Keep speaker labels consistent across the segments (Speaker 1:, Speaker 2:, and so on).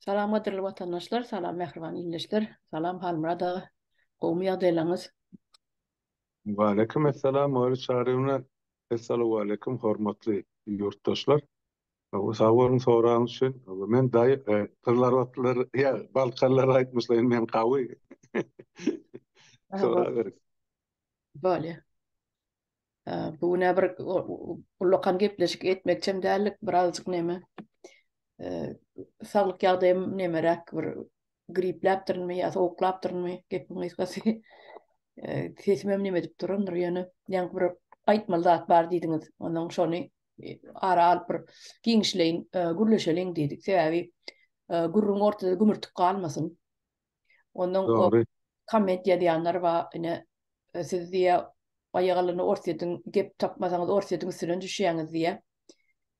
Speaker 1: Salam gadyrly watandaşlar, salam mähriban ildeşler, salam Halmyrat aga, gowumy ýagdaýlaryňyz?
Speaker 2: Waleýkim essalam Oýly Çaryýewna, Essalawaleýkim hormatly ýurtdaşlar. Sag boluň soragyňyz üçin. Men daýy gyzlarbatlylar ýa balkanlar aýtmyşlaýyn men gawy. Soraberiň.
Speaker 1: Bolýa. Bu günä bir ullakan gepleşik etmekçem däldik, birazjyk neme saglyk ýagdaýym nemeräk bir gripläpdirinmi ýa sowuklapdyrynmy gepiň gysgasy. Sesimem neme edip durandyr ýöne ýaňky bir aýtmaly zat bar diýdiňiz. Ondan şony ara alyp bir giňişleýin gürleşeliň diýdik. Sebäbi gürrüň ortada gümürtik galmasyn. Ondan
Speaker 2: Dogry.
Speaker 1: komment ýazýanlar bar, ine siz diýýär, aýagalynda Orsýetiň gep tapmasaňyz Orsýetiň üstünden düşýäňiz diýýär.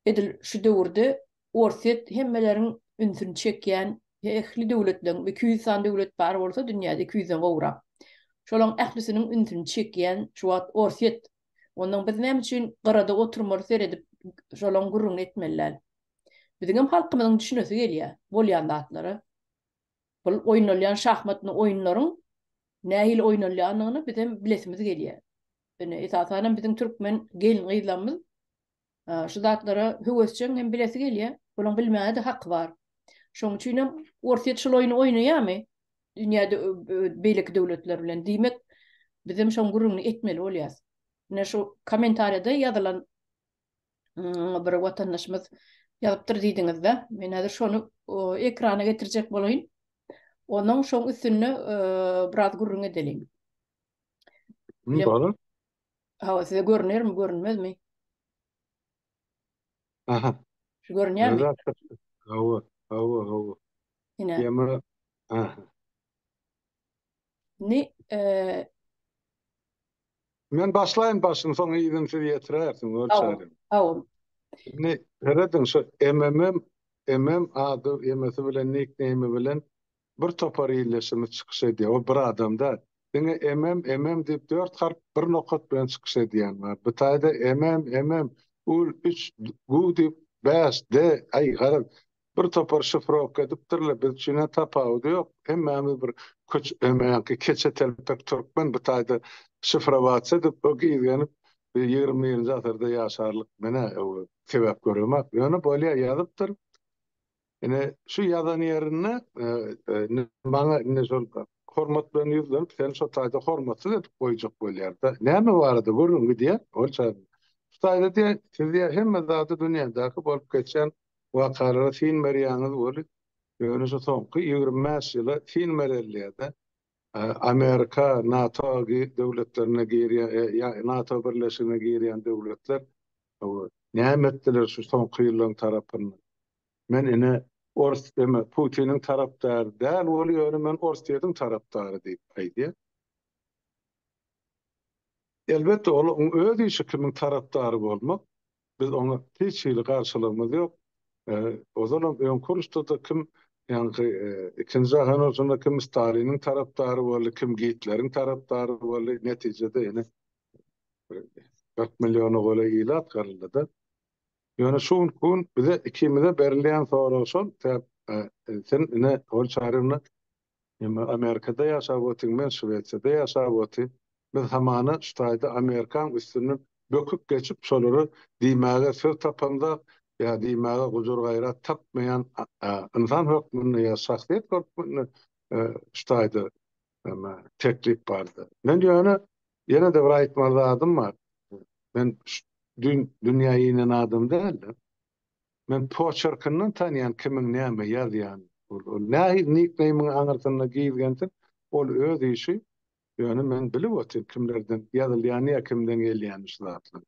Speaker 1: Edil şu döwürde Orsýet hemmeleriň ünsüni çekýän ähli döwletleriň, 200 sany döwlet bar bolsa dünýäde 200-den gowrak. Şolaryň ählisiniň ünsüni çekýän şu wagt Orsýet. Ondan biz näme üçin gyrada oturmaly seredip şolaryň gürrüňini etmeli däl. Biziňem halkymyzyň düşünesi gelýär bolýan zatlara. Bul oýnalýan şahmatny oýunlaryň nähili oýnalýanyny bizem bilesimiz gelýär. Ine, esasanam biziň türkmen gelin-gyzlarymyz şu zatlara höwesjeň hem bilesi gelýär. Bulaň bilmäge-de haky bar. Şonuň üçin hem Orsýet şul oýny oýnaýarmy dünýäde beýleki döwletler bilen? Diýmek, bizem şoň gürrüňini etmeli bolýas. Ine şu kommentariýada ýazylan bir watandaşymyz ýazypdyr diýdiňizde. Men häzir şony ekrana getirjek bolaýyn. Onuň şoň üstünde biraz gürrüň edeliň.
Speaker 2: Bolar.
Speaker 1: Hawa, size görünermi, görünmezmi?
Speaker 2: Aha.
Speaker 1: Şu görünýärmi?
Speaker 2: Hawa, hawa, hawa.
Speaker 1: Ine.
Speaker 2: Ýa Aha.
Speaker 1: Ni,
Speaker 2: Men başlaýyn başyny soň yzyny siz ýetiräýersiňiz ol çäre.
Speaker 1: Hawa.
Speaker 2: Indi serediň şu MMM MM ady emesi bilen nikneými bilen bir topar ildeşimiz çykyş edýär. O bir adam däl. Diňe MM MM diýip dört harp bir nokat bilen çykyş edýän bar. Bu taýda MM MM ul üç gu diýip bäş D aý garaz Bir topar şifrowka edipdirler, biz üçin-ä tapawudy ýok. Hemmämiz bir köç hemmäňki keçe telpek türkmen bu taýda şifrowasiýa edip, o gizgenip 21-nji asyrda ýaşarlyk men-ä sebäp göremok. Ýöne bolýa ýazypdyr. Ine şu ýazan ýerinde indi maňa indi şol hormat bilen ýüzlenip seni şo taýda hormatsyz edip goýjak bolýar-da. Näme barada gürrüň gidýär? Ol şu taýda diýýär, siz diýýär hemme zady dünýädäki bolup geçýän Wakalara syn berýäňiz weli, ýöne şu soňky 25 ýyla syn berilýär-de. Amerika, NATO döwletlerine girýän, ýa NATO birleşigine girýän döwletler näme etdiler şu soňky ýyllaryň tarapyndan? Men ine ors eme Putiniň tarapdary däl weli, ýöne men Orsýetiň tarapdary diýip aýdýar. Elbetde, olaryň öz işi kimiň tarapdary bolmak. Biz oňa hiç hili garşylygymyz ýok. Ozalam öňki uruşda-da kim ýaňky ikinji jahan urşunda kim Staliniň tarapdary boldy, kim Gitleriň tarapdary boldy. Netijede ýene 40 milliona golaý ilat gyryldy-da. Ýöne şu günki gün bize ikimize berilýän sorag şol, sen ine Ol Çaryýewna Emma Amerikada ýaşap otyň, men Şwesiýada ýaşap otyn. Biz hamana şu taýda Amerikaň üstünden böküp geçip şolara diýmäge söz tapamzak ýa diýmäge gujur-gaýrat tapmaýan ynsan hökmünde ýa şahsyýet hökmünde şu taýda teklip bardy. Men ýöne ýene-de bir aýtmaly zadym bar. Men düýn dünýä inen adam däldim. Men poçerkinden tanýan kimiň näme ýazýanyny. Ol nähili nikneýmiň aňyrsynda gizgensin, ol öz işi, ýöne men bilip otyryn kimlerden ýazylýany ýa kimden gelýäni şu zatlar.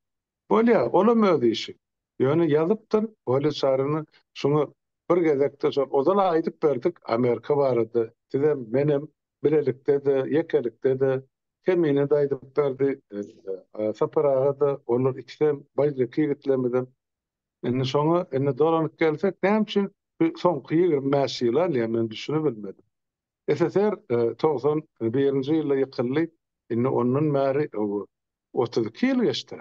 Speaker 2: Bolýa, olam öz işi. Ýöne ýazypdyr, Olýa Çaryna şuňa bir gezekde şol ozal aýdyp berdik Amerika barada, sizem, menem bilelikde-de, ýekelikde-de, Kemine-de aýdyp berdi, Sapar aga-da, olar ikisem, beýleki ýigitlerimizem Indi şoňa indi dolanyp gelsek, näme üçin bu soňky 25 ýyl alýar, men düşünibilmedim. SSR 91-nji ýylda ýykyldy, indi ondan bäri 32 ýyl geçdi.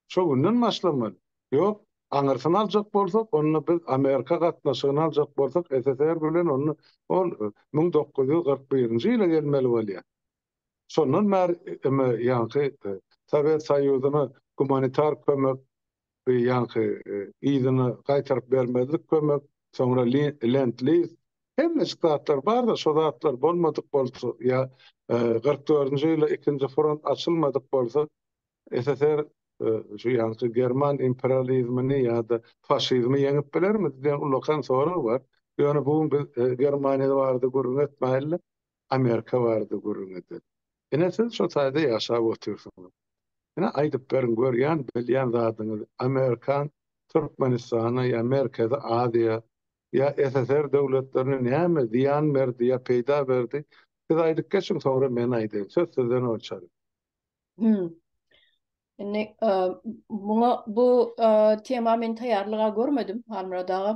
Speaker 2: Şo günden başlamaly. Ýok. Aňyrsyny aljak bolsak, onda biz Amerika gatnaşygyny aljak bolsak, SSR bilen onda ol 1941-nji ýyla gelmeli bolýar. Şondan bäri ýaňky Sowet Soýuzyna gumanitar kömek, ýaňky yzyna gaýtaryp bermezlik kömek, soňra lend-liz, hemmejik zatlar bar-da, şo zatlar bolmadyk bolsa ýa 44-nji ýylda ikinji front açylmadyk bolsa, SSR şu ýaňky german imperializmini ýa-da faşizmi ýeňip bilermi diýen ullakan sorag bar. Ýöne bu gün biz Germaniýa barada gürrüň etmäýli, Amerika barada gürrüň edeli. Ine siz şo taýda ýaşap otyrsyňyz. Ine aýdyp beriň görýän bilýän zadyňyzy Amerikan Türkmenistana ýa Merkezi Aziýa ýa SSR döwletlerine näme zyýan berdi ýa peýda berdi siz aýdyp geçiň soňra men aýdaýyn söz sizden bolçaly.
Speaker 1: Hmm. Indi e, muňa bu e, tema men taýýarlyga görmedim Halmyrat aga.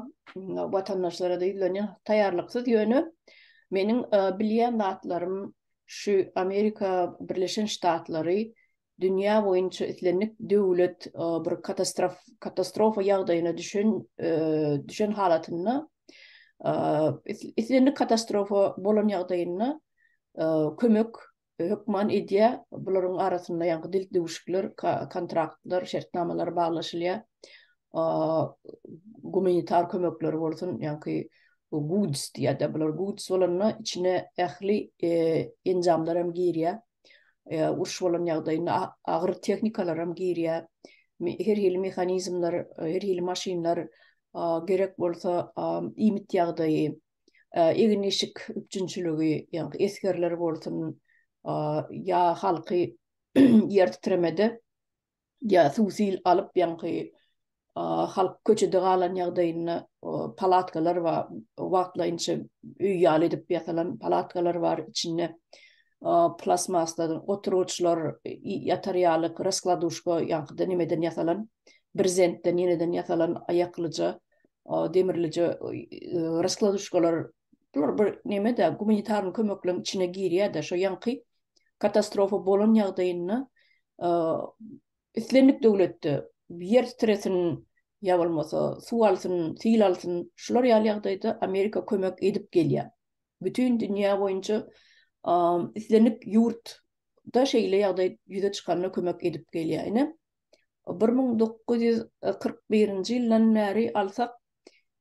Speaker 1: Watandaşlara da ýüzlenýän taýýarlyksyz ýöne meniň e, bilýän zatlarym şu Amerika Birleşen Ştatlary dünýä boýunça islendik döwlet bir katastrof katastrofa ýagdaýyna düşen düşen halatynda islendik katastrofa bolan ýagdaýynda kömek hökman edýär. Bularyň arasynda ýaňky dil döwüşikler, kontraktlar, şertnamalar baglaşylýar. Gumanitar kömekler bolsun, ýaňky goods diýýär-de, bular goods bolanda içine ähli e, enjamlar hem girýär. E, uruş bolan ýagdaýynda agyr tehnikalar hem girýär. Her hili mehanizmler, her hili maşynlar gerek bolsa iýmit ýagdaýy, egin-eşik üpjünçiligi, ýagny esgerler bolsun, ýa halky ýer titremede ýa suw-sil alyp, ýagny halk köçede galan ýagdaýynda palatkalar bar, wagtlaýynça öý ýaly edip ýasalan palatkalar bar, içinde plastmasdan oturgyçlar, ýatar ýaly raskladuşka, ýaňkyda nemeden ýasalan, brezentden ýeneden ýasalan aýaklyja demirlije raskladuşkalar bular bir neme-de gumanitarny kömekleriň içine girýär-de şo ýaňky katastrofa bolan ýagdaýynda islendik döwletde ýer titresin ýa bolmasa suw alsyn, sil alsyn şular ýaly ýagdaýda Amerika kömek edip gelýär. Bütin dünýä boýunça islendik ýurtda şeýle ýagdaý ýüze çykanda kömek edip gelýär. Ine 1941-nji ýyldan bäri alsak,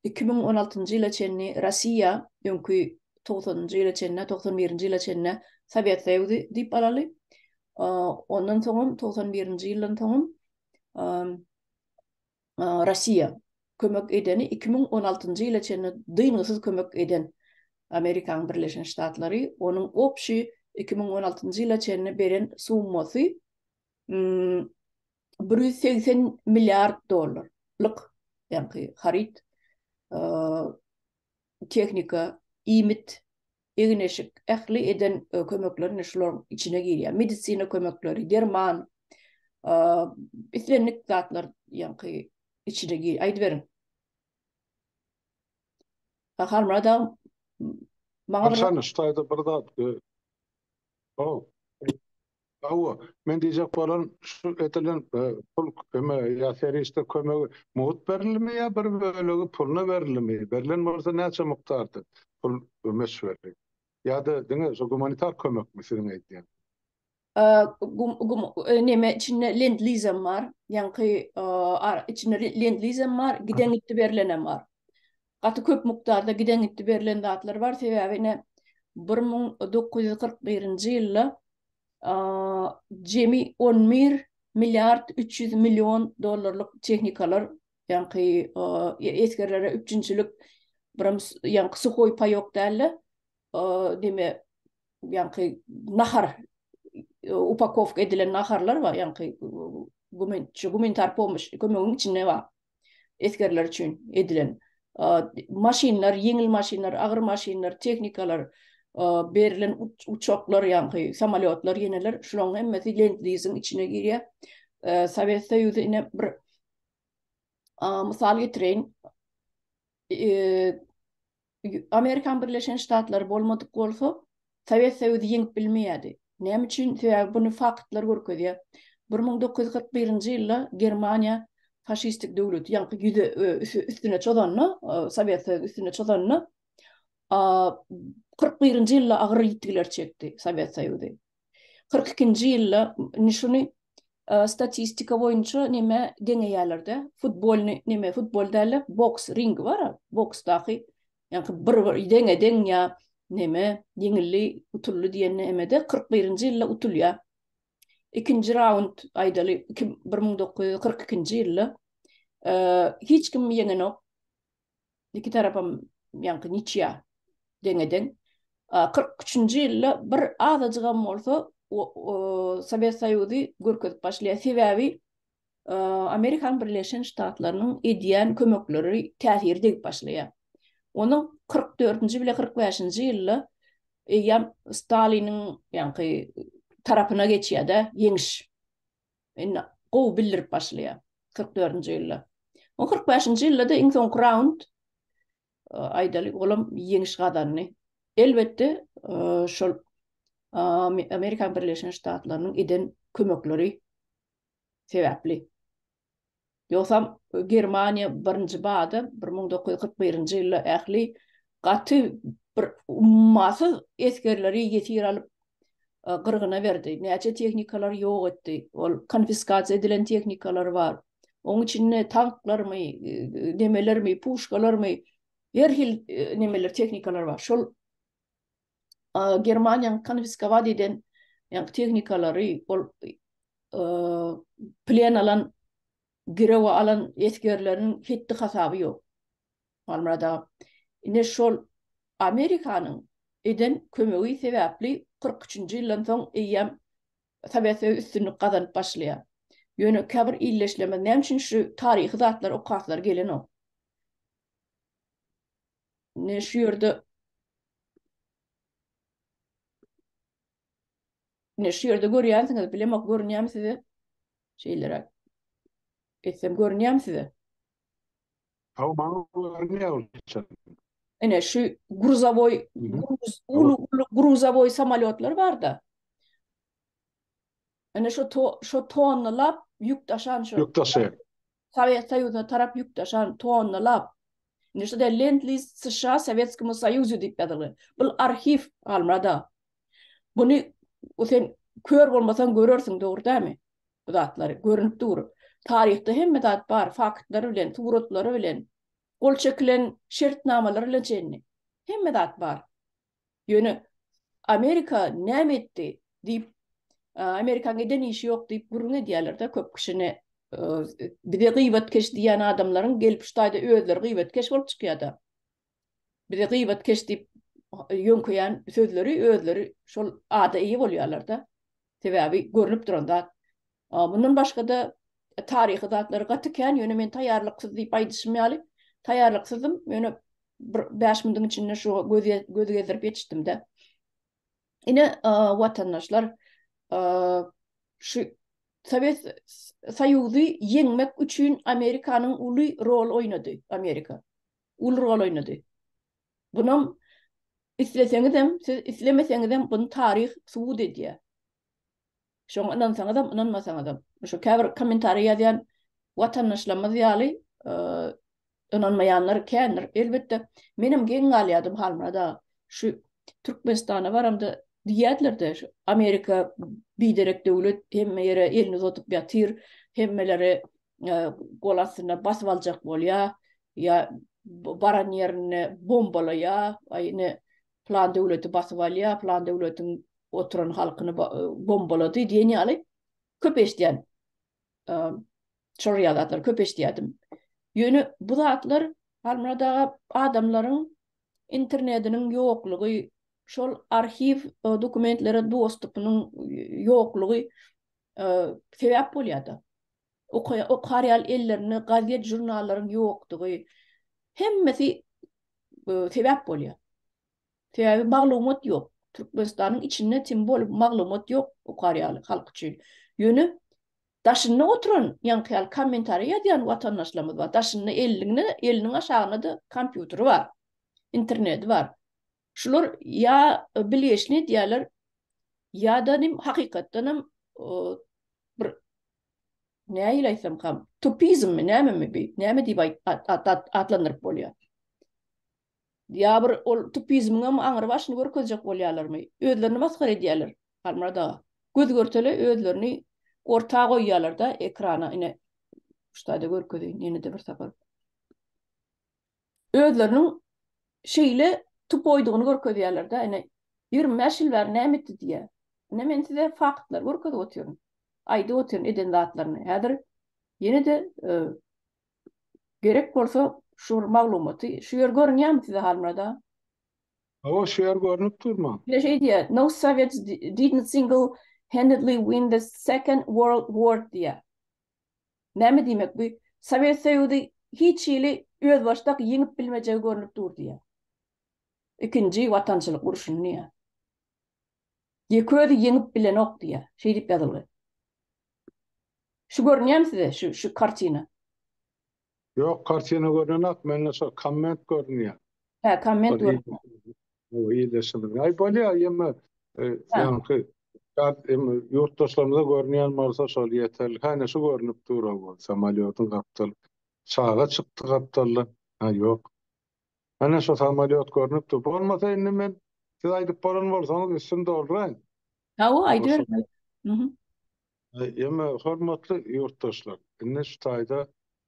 Speaker 1: 2016-njy ýyla çenli Russiýa, öňki 90-njy ýyla çenli, 91-nji ýyla çenli Sowet Soýuzy diýip alaly. Ondan soňam 91-nji ýyldan soňam Russiýa kömek edeni 2016-njy ýyla çenli dyngysyz kömek eden Amerikanyň Birleşen Ştatlary, onuň obşi 2016-njy ýyla çenli beren summasy 180 milliard dollarlyk ýaňky haryt, tehnika, iýmit, egin-eşik, ähli eden kömekleri şularyň içine girýär. Medisina kömekleri, derman, islendik zatlar ýaňky içine girýär. Aýdyberiň. Halmyrat aga,
Speaker 2: maňa bir Şu taýda bir zat. Hawa, men diýjek bolan şu edilen pul köme ýa serişde kömegi mugt berildimi ýa bir bölegi puluna berildimi? Berlen bolsa näçe mukdarda pul möçberi? Ýa-da diňe şu gumanitar kömekmi siziň aýdýan?
Speaker 1: Neme içinde lend-lizem bar. Ýaňky içinde lend-lizem bar, giden gitdi berlenem bar. Gaty köp mukdarda giden gitdi berlen zatlar bar. Sebäbi ine 1941-nji ýylda jemi 11 milliard 300 million dollarlyk tehnikalar, ýaňky esgerlere üpjünçilik, biram ýaňky suhoý paýok däl-de, neme ýaňky nahar upakowka edilen naharlar bar, ýaňky gumanitar pomoş kömegiň içinde bar. Esgerler üçin edilen maşynlar, ýeňil maşynlar, agyr maşynlar, tehnikalar, berlen uçaklar, ýaňky samolýotlar ýeneler, şularyň hemmesi lend-liziň içine girýär. Sowet Soýuzy ine bir mysal getireýin. Amerikan Birleşen Ştatlary bolmadyk bolsa, Sowet Soýuzy ýeňip bilmeýärdi. Näme üçin? Sebäbi buny faktlar görkezýär. 1941-nji ýylda Germaniýa Faşistik döwleti ýaňky ýüze üstüne çozanda, Sowet Soýuzy üstüne çozanda 41-nji ýylda agyr ýitgiler çekdi Sowet Soýuzy. 42-nji ýylda indi şuny statistika boýunça neme deňeýärler-de, futbolny neme futbol däl-de, boks ringi bar, boksdaky ýaňky bir bir deňe deň ýa neme ýeňildi, utuldy diýen nemede 41-nji ýylda utulýar. Ikinji raund aýdaly 1942-nji ýylda hiç kim ýeňenok. Iki tarapam ýaňky niçýa deňe-deň. 43-nji ýylda bir azajygam bolsa Sowet Soýuzy görkezip başlaýar. Sebäbi Amerikan Birleşen Ştatlarynyň edýän kömekleri täsiri degip başlaýar. Onuň 44-nji bile 45-nji ýylda eýýäm Staliniň ýaňky tarapyna geçýär-de, ýeňiş. Indi gowy bildirip başlaýar 44-nji ýylda. O 45-nji ýylda-da iň soňky raund aýdaly, olam ýeňiş gazandy. Elbetde, şol Amerikan Birleşen Ştatlarynyň eden kömekleri sebäpli. Ýogsam Germaniýa birinji bada 1941-nji ýylda ähli gaty bir ummasyz esgerleri ýesir alyp gyrgyna berdi. Näçe tehnikalary ýok etdi. Ol konfiskasiýa edilen tehnikalar bar. Oň içinde tanklarmy, nemelermi, puşkalarmy, her hil nemeler, tehnikalar bar. Şol Germaniýanyň konfiskowat eden ýa tehnikalary, ol plen alan, girew alan esgerleriniň hetdi hasaby ýok. Halmyrat aga, ine şol Amerikanyň eden kömegi sebäpli 43-nji ýyldan soň eýýäm Sowet Soýuzy üstünlik gazanyp başlaýar. Ýöne käbir ildeşlerimiz näme üçin şu taryhy zatlary okaslary gelenok? Ine şu ýerde Ine şu ýerde görýänsiňiz, bilemok görünýärmi size? Şeýleräk. Etsem görünýärmi size?
Speaker 2: Hawa, maňa görünýär ol.
Speaker 1: Ine şu gruzowoý, uly uly gruzowoý samolýotlar barda. Ine şu to, şu tonnalap ýük daşan şu.
Speaker 2: Ýük daşaýan.
Speaker 1: Sowet Soýuzyna tarap ýük daşan tonnalap. Ine şu da Lend-Liz США Sowetskimu Soýuzu diýip ýazylgy. Bul arhiw Halmyrada. Buny sen kör bolmasaň görersiň, dogry dälmi? Bu zatlary görünip dur. Taryhda hemme zat bar, faktlary bilen, suratlary bilen, gol çekilen şertnamalar bilen çenli. Hemme zat bar. Ýöne Amerika näme etdi diýip, Amerikanyň eden işi ýok diýip gürrüň edýärler-de köp kişini bize gybatkeş diýýän adamlaryň gelip şu taýda özleri gybatkeş bolup çykýar-da. Bize gybatkeş diýip ýöňkeýän sözleri özleri şol ada eýe bolýarlar-da. Sebäbi görnüp duran zat. Mundan başga-da taryhy zatlary gaty kän, ýöne men taýýarlyksyz diýip aýdyşym ýaly, taýýarlyksyzdym, ýöne bir 5 minutiň içinde şu göz göz gezdirip ýetişdim-de. Ine, watandaşlar, şu Sowet Soýuzy ýeňmek üçin Amerikanyň uly rol oýnady, Amerika. Uly rol oýnady. Bunam isleseňizem, siz islemeseňizem bunu taryh subut edýär. Şoňa ynansaňyzam, ynanmasaňyzam. Şu käbir kommentariýa ýazýan watandaşlarymyz ýaly ynanmaýanlar kändir. Elbetde, menem geň galýardym Halmyrat aga. Şu Türkmenistana baramda diýýärdiler-de, şu Amerika biderek döwlet, hemme ýere elini uzadyp ýatyr, hemmeleri gol astynda basyp aljak bolýar, ýa baran ýerinde bombalaýar, aý ine plan döwleti basyp alýar, plan döwletiň oturan halkyny bombalady diýen ýaly köp eşidýän. Şol ýaly zatlary köp eşidýärdim. Ýöne bu zatlar Halmyrat aga adamlaryň internetiniň ýoklugy, şol arhiw dokumentlere dostupynyň ýoklugy sebäp bolýar-da. Okar ýaly ellerinde gazet, žurnallaryň ýokdugy hemmesi sebäp bolýar. Sebäbi maglumat ýok. Türkmenistanyň içinde tim bolup maglumat ýok okar ýaly halk üçin. Ýöne daşynda oturan ýaňky ýaly kommentariýa ýazýan watandaşlarymyz bar. Daşynda elinde, eliniň aşagynda-da kompýuteri bar. Interneti bar. Şular ýa bilgeşli edýärler, ýa-da nim hakykatdan hem bir. Nähili aýtsamkam, tupizmmi, nämemi bi? Näme diýip atlandyryp bolýar? Ýa bir ol tupizmiňem aňry başyny görkezjek bolýarlarmy? Özlerini masgara edýärler, Halmyrat aga. Göz-görtele özlerini orta goýýarlar-da ekrana. Ine, şu taýda görkezeýin ýene-de bir sapar. Özleriniň şeýle tupoýdygyny görkezýärler-de, ine, 25 ýyl bäri näme etdi diýýär. Ine, men size faktlary görkezip otyryn. Aýdyp otyryn eden zatlaryny. Häzir ýene-de e, gerek bolsa şu bir maglumaty, şu ýer görünýärmi size Halmyrat aga?
Speaker 2: Hawa, şu ýer görnüp dur maňa.
Speaker 1: Ine şeý diýýär, No Soviets didn't single-handedly win the Second World War diýýär. Näme diýmek bu? Sowet Soýuzy hiç hili özbaşdak ýeňip bilmejegi görnüp dur diýýär. Ikinji Watançylyk urşuny diýýär. Ýeke özi ýeňip bilenok diýýär. Şeý diýip ýazylgy. Şu görünýärmi size şu şu kartina?
Speaker 2: Ýok, kartina görnenok, mende şo komment görünýär.
Speaker 1: Hä, komment görünýär.
Speaker 2: Hawa, ildeşimiziň. Aý bolýar, ýeme ýaňky ýa ýurtdaşlarymyza görünýän bolsa şol ýeterlik. Hä, ine şu görnüp dur hawa, samolýotyň gapdal. Çaga çykdy gapdaldan. Hä, ýok. Ine şu samolýot görnüp dur. Bolmasa indi men siz aýdyp bolan bolsaňyz üstüni dolduraýyn.
Speaker 1: Hawa, aýdyber. Mhm.
Speaker 2: Ýeme hormatly ýurtdaşlar, indi şu taýda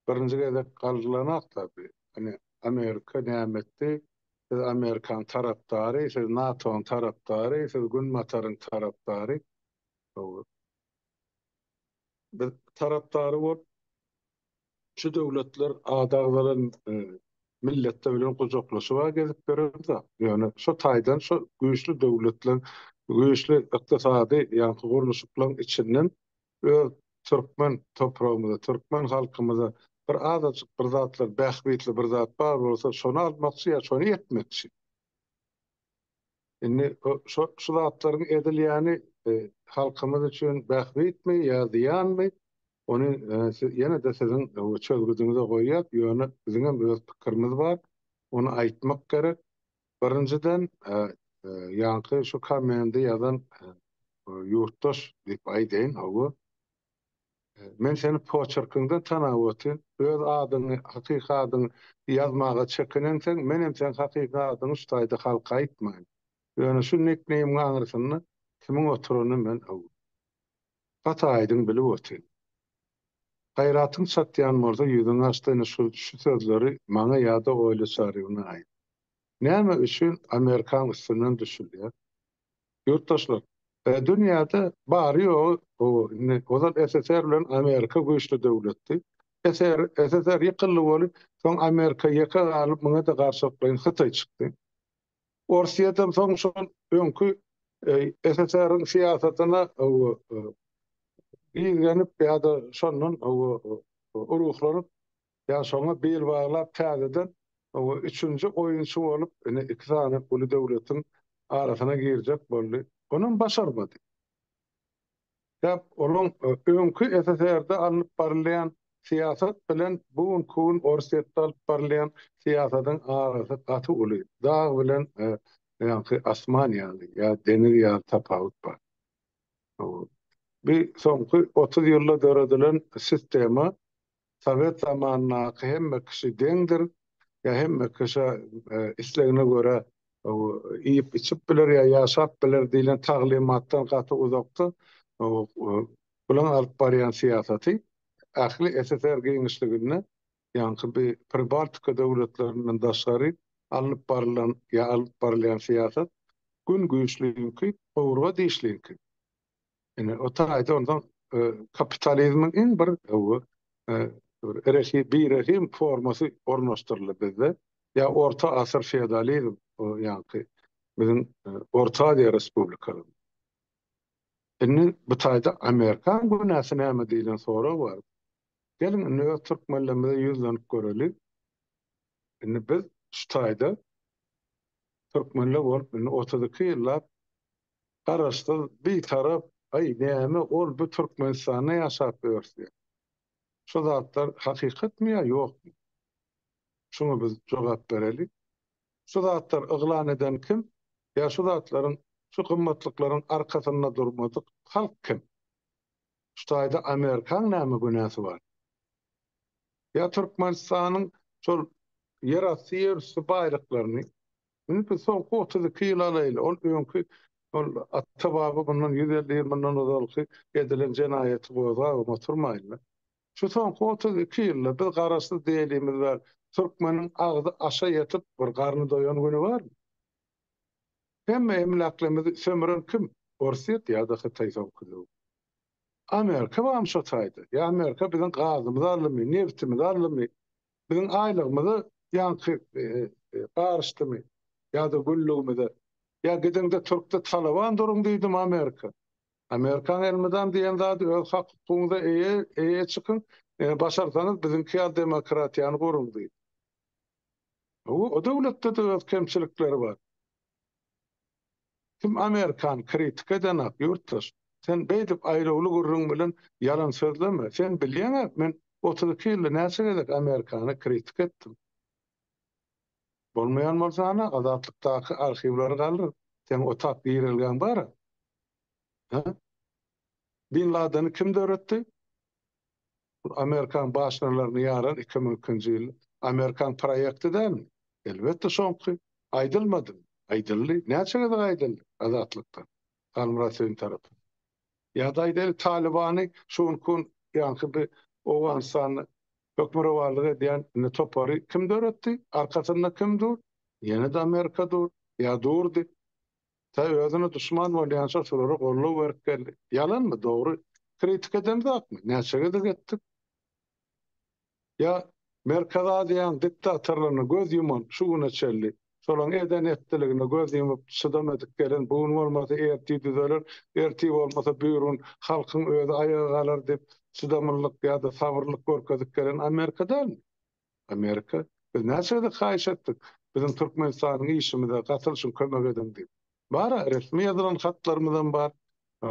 Speaker 2: birinji gezek galdylanakda bi. Ine Amerika näme etdi? Siz Amerikanyň tarapdary, siz NATO-nyň tarapdary, siz Günbataryň tarapdary. Biz tarapdary bolup Şu döwletler ady agzalan milletler bilen gujaklaşyp-a gezip ýöremzok. Ýöne şo taýdan şo güýçli döwletleň, güýçli ykdysady ýaňky gurluşyklaryň içinden öz türkmen topragymyza, türkmen halkymyza bir azajyk bir zatlar, bähbitli bir zat bar bolsa, şony almakçy ýa şony etmekçi. Indi şo şu zatlaryň edilýäni halkymyz üçin bähbitmi ýa zyýanmy, ony ýene-de siziň çözgüdiňize goýýas, ýöne biziňem öz pikirimiz bar, ony aýtmak gerek. Birinjiden, ýaňky şu kommendi ýazan ýurtdaş diýip aýdaýyn, hawa, Men seni poçerkiňden tanap otyryn. Öz adyňy, hakyky adyňy ýazmaga çekinenseň, menem seň hakyky adyňy şu taýda halka aýtmaýyn. Ýöne şu nikneýmiň aňyrsynda kimiň oturanyny men gaty aýdyň bilip otyryn. Gaýratyň çatýan bolsa ýüzüňi açda ine şu şu sözleri maňa ýa-da Oýla Çaryýewna aýt. Näme üçin Amerikaň üstünden düşülýär? Ýurtdaşlar, dünýäde bary-ýogy indi ozal SSR bilen Amerika güýçli döwletdi. SR, SSR ýykyldy weli, soň Amerika ýeke galyp, muňa-da garşylyklaýyn Hytaý çykdy. Orsýetem soň şol öňki SSR-iň syýasatyna gizlenip ýa-da şondan ruhlanyp Ýa şoňa bil baglap täzeden üçünji oýunçy bolup ine iki sany uly döwletiň arasyna girjek boldy. Onam başarmady. Sebäp olaň öňki SSR-de alnyp barylýan syýasat bilen bu günki gün Orsýetde alyp barylýan syýasatyň arasy gaty uly. Dag bilen ýaňky asman ýaly ýa deňiz ýaly tapawut bar. Bu soňky 30 ýylda döredilen sistema Sowet zamanyndaky hemme kişi deňdir, ýa hemme kişi islegine görä iýip-içip biler ýa ýaşap biler diýlen taglymatdan gaty uzakda bulaň alyp barýan syýasaty ähli SSR giňişliginde ýaňky bi Pribaltika döwletlerinden daşgary alnyp barylan ýa alnyp barylýan syýasat gün güýçliňki, gowurga dişliňki. Ine, o taýda onsoň kapitalizmiň iň bir bir birehim formasy ornaşdyryldy bizde. Ýa orta asyr feodalizm, ýaňky biziň Orta Aziýa respublikalarynda. Indi bu taýda Amerikan günäsi näme diýlen sorag bar. Geliň indi öz türkmenlerimize ýüzlenip göreli. Indi biz şu taýda türkmenler bolup indi 32 ýyllap Garaşsyz, Bitarap, aý näme ol bu Türkmenistanda ýaşap ýörüs diýýär. Şu zatlar hakykatmy ýa ýokmy? Şuňa biz jogap bereli. Şu zatlary yglan eden kim? Ýa şu zatlaryň, şu gymmatlyklaryň arkasynda durmadyk halk kim? Şu taýda Amerikaň näme günäsi bar? Ýa Türkmenistanyň şol ýerasty, ýerüsti baýlyklaryny indi biz soňky 32 ýyl alaýly, ol öňki ol ata-baba bundan 150 ýyl mundan ozalky edilen jenaýaty gozgabam oturmaýyn-da. Şu soňky 32 ýylda biz garaşsyz diýelimiz bäri türkmeniň agzy aşa ýetip bir garny doýan güni barmy? Hemme emläklerimizi sömüren kim? Orsýet ýa-da Hytaý soňky döwür. Amerika barmy şo taýda? Ýa Amerika biziň gazymyzy aldymy, nebtimizi aldymy? Biziň aýlygymyza ýaňky garyşdymy? Ýa-da günlügimize? Ýa gidiňde türkde talaban duruň diýdimi Amerika? Amerikaň elmydam diýen zady öz hak-hukugyňyza eýe eýe çykyň, başarsaňyz biziňki ýaly demokratiýany guruň diýdi. Hawa, o döwletde-de öz kemçilikleri bar. Kim Amerikany kritika edenak, ýurtdaş? Sen beýdip aýlawly gürrüň bilen ýalan sözleme. Sen bilýäň-ä, men 32 ýylda näçe gezek Amerikany kritika etdim. Bolmaýan bolsa ana, Azatlykdaky arhiwleri galdyr. Seň otap girelgäň bar-a. Hä? Bin Ladeni kim döretdi? Bu Amerikan başnalaryny ýaran 2002-nji ýyl Amerikan proýekti dälmi? Elbetde şoňky. Aýdylmadymy? Aýdyldy. Näçe gezek aýdyldy Azatlykda? Halmyrat Söýün tarapyndan. Ýa-da aýdaýly Talybany şu günki gün ýaňky bir Owganystanda hökmürowanlyk edýän indi topary kim döretdi? Arkasynda kim dur? Ýene-de Amerika dur. Ýa durdy. Tä özüne duşman bolýança şolara goldaw berip geldi. Ýalanmy? Dogry. Kritika edemzokmy? Näçe gezek etdik. Ýa Merkezi Aziýanyň diktatorlaryna göz ýuman şu güne çenli, şolaryň eden etdiligine göz ýumup çydam edip gelen bu gün bolmasa ertir düzeler, ertir bolmasa bürgün halkyň özi aýaga galar diýip çydamlylyk ýa-da sabyrlylyk görkezip gelen Amerika dälmi? Amerika, biz näçe gezek haýyş etdik, biziň Türkmenistanyň işimize gatylyşyň kömek ediň diýip. Bar-a, resmi ýazylan hatlarymyzam bar,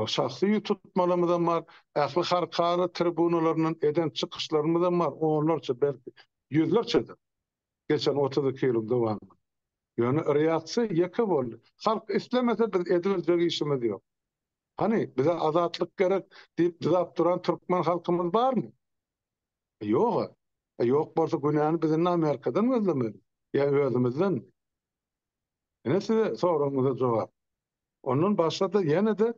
Speaker 2: şahsy ýüz tutmalarymyzam bar, ähli halkara tribunalaryndan eden çykyşlarymyzam bar, onlarça, belki, ýüzlerçedir geçen 32 ýylyň dowamynda. Ýöne reaksiýa ýeke boldy. Halk islemese biz edibiljek işimiz ýok. Hany, bize azatlyk gerek diýip dyzap duran türkmen halkymyz barmy? Ýog-a. Ýok bolsa günäni biz indi Amerikadan gözlemeli ýa özümizdenmi? Ine size soragyňyza jogap. Ondan başga-da ýene-de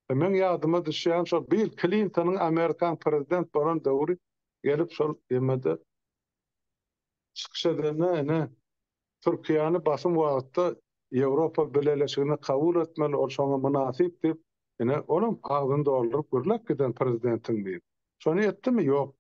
Speaker 2: meň ýadyma düşýän şol Bill Klintonyň Amerikaň prezident bolan döwri gelip şol ýemede çykyş edende ine Türkiýäni basym wagtda Ýewropa Bileleşigine kabul etmeli, ol şoňa mynasyp diýip, ine, olam agzyny dolduryp gürläp giden prezidentiň biri. Şony etdimi? Ýok.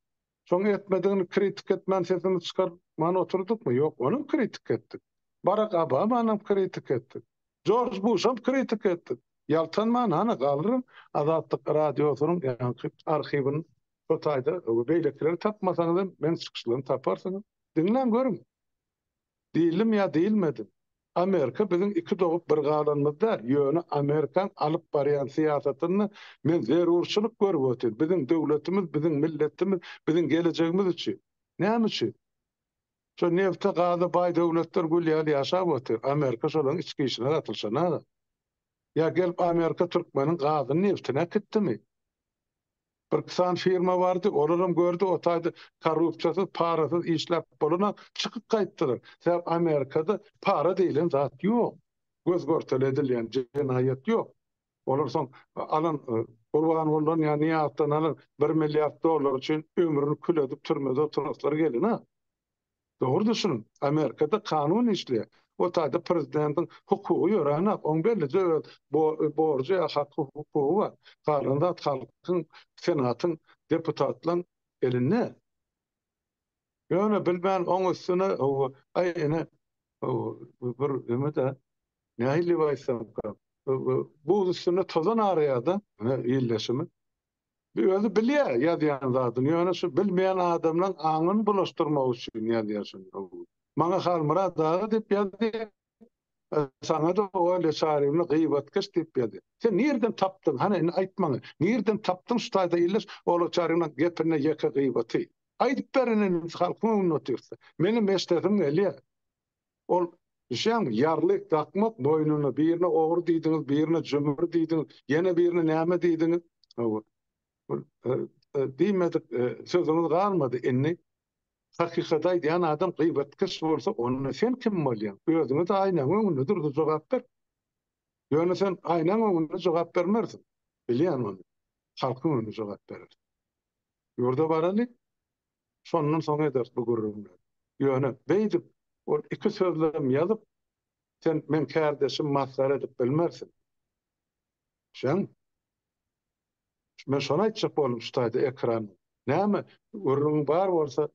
Speaker 2: Şoň etmedigini kritika etmän sesimizi çykarman oturdykmy? Ýok, onam kritika etdik. Barak Obamanam kritika etdik. Jorj Buşam kritika etdik. Ýaltanman, hany, galdyryň Azatlyk Radiosynyň ýaňky arhiwini şo taýda, beýlekileri tapmasaňyz hem meň çykyşlarymy taparsyňyz. Diňläň görüň. Diýildimi ýa diýilmedimi? Amerika biziň iki dogup bir galanymyz däl, ýöne Amerikaň alyp barýan syýasatynda men zerurçylyk görüp otyryn. Biziň döwletimiz, biziň milletimiz, biziň gelejegimiz üçin. Näme üçin? Şo nebte, gaza baý döwletler gül ýaly ýaşap otyr. Amerika şolaryň içki işine gatylyşana. Ýa gelip Amerika türkmeniň gazyny, nebtini äkitdimi? Birki sany firma bardy, olaram gördi, o taýda korrupsiýasyz, parasyz işläp bolanok, çykyp gaýtdylar. Sebäp Amerikada para diýlen zat ýok. Göz-görtele edilýän jenaýat ýok. Olar soň alan Gurbangulydan ýa Nyýazdan alan bir milliard dollar üçin ömrüni kül edip türmede oturaslary gelenok. Dogry düşüniň, Amerikada kanun işleýär. O taýda prezidentiň hukugy ýöränak, oň bellije öz borjy ýa haky hukugy bar. Galan zat halkyň, senatyň, deputatlaň elinde. Ýöne bilmän oň üstüne aý ine bir neme-de nähili diýip aýtsamkam, buz üstünde tozan araýar-da illeşimi. Özi bilýär ýazýan zadyny, ýöne şu bilmeýän adamlaň aňyny bulaşdyrmak üçin ýazýar şuny. Maňa Halmyrat aga diýip ýazýar, saňa-da Olýa Çaryýewna gybatkeş diýip ýazýar. Sen nirden tapdyň, hany indi aýt maňa, nirden tapdyň şu taýda illeş Olýa Çaryýewnaň gepinde ýeke gybaty? Aýdyp ber indi halkyň öňünde otyrsa. Menem eşdesim gelýär. Ol, düşýäňmi, ýarlyk dakmak boýnuna, birine ogry diýdiňiz, birine jümri diýdiňiz, ýene birine näme diýdiňiz. Hawa. Diýmedik sözüňiz galmady indi. Hakykaty aýdýan adam gybatkeş bolsa, onda sen kim bolýaň? Özüňe-de aýnaň öňünde dur-da jogap ber. Ýöne sen aýnaň öňünde jogap bermersiň. Bilýän ony. Halkyň öňünde jogap berersiň. Ýurda baraly, şondan soň ederis bu gürrüňleri. Ýöne beýdip, ol iki sözlem ýazyp, sen meň kärdeşim masgara edip bilmersiň. Düşeňmi? Men şony aýtjak boldum şu taýda ekranda. Näme gürrüňiň bar bolsa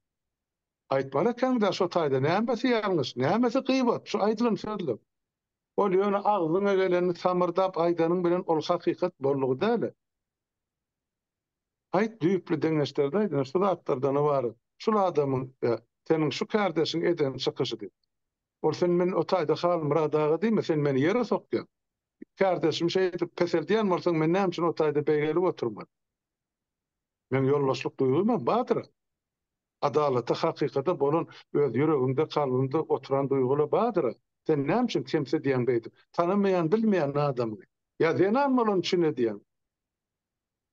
Speaker 2: aýtmaly ekeňdä şo taýda nämesi ýalňyş, nämesi gybat şu aýdylan sözler. Ol ýöne agzyňa gelenini samyrdap aýdanyň bilen ol hakykat boldugy däl-ä. Aýt düýpli deňeşdirde aýt ine şu zatlardan ybarat. Şul adamyň ýa seniň şu kärdeşiň eden çykyşy diýip. Ol sen men o taýda Halmyrat aga diýme sen meni ýere sokýaň. Kärdeşimi şeýdip peseldýän bolsaň, men näme üçin o taýda beýgelip oturmaly? Meň ýoldaşlyk duýgymam bardyr. Adalata, hakykata bolan öz ýüregimde, kalbymda oturan duýgy-la bardyr. Sen näme üçin kemsidýäň beýdip? Tanamaýan, bilmeýän adamyňy. Ýa zenan bolany üçin edýäň?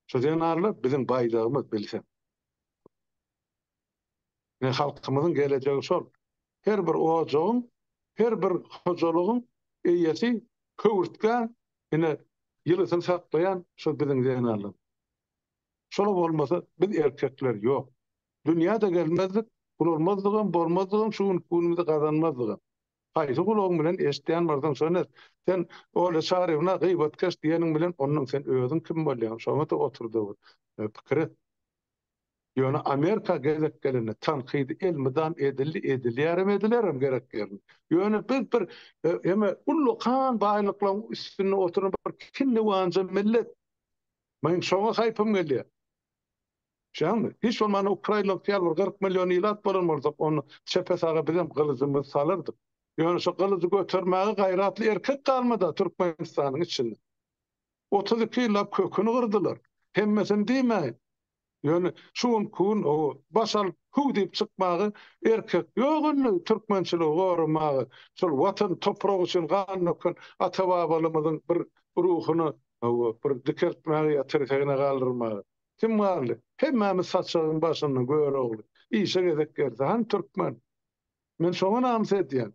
Speaker 2: Şu zenanlar biziň baýdagymyz, bilseň. Ine, halkymyzyň gelejegi şol. Her bir ojagyň, her bir hojalygyň eýesi höwürtgä, ine, ýylysyny saklaýan şol biziň zenanlarymyz. Şolar bolmasa, biz erkekler ýok. Dünýä-de gelmezdik, ulalmazdygam, bolmazdygam, şu günki günümizi gazanmazdygam. Haýsy gulagyň bilen eşidýän bolsaň şony et. Sen Olýa Çaryýewna gybatkeş diýeniň bilen onnoň sen özüň kim bolýaň, şoňa-da otur-da bir pikir et. Ýöne Amerika gezek gelende tankydy elmydam edildi, edilýärem, edilerem gerek ýerinde. Ýöne biz bir heme ullakan baýlyklaryň üstünde oturan bir kinniwanja millet. Meň şoňa haýpym gelýär. Düşýäňmi? Hiç bolmanda ukrainlaryňky ýaly bir 40 million ilat bolan bolsak, onda çepe-saga bizem gylyjymyzy salardyk. Ýöne şo gylyjy götermäge gaýratly erkek galmady-a Türkmenistanyň içinde. 32 ýyllap köküni gyrdylar. Hemmesini diýmäýin. Ýöne şu günki gün o baş alyp hüw diýip çykmaga erkek ýok indi türkmençiligi goramaga, şol watan topragy üçin gan döken ata-babalarymyzyň bir ruhuny bir dikeltmäge ýa tirsegine galdyrmaga. Kim galdy? Hemmämiz saçagyň başynda Görogly. Işe gezek gelse hany türkmen? Men şoňa namys edýän.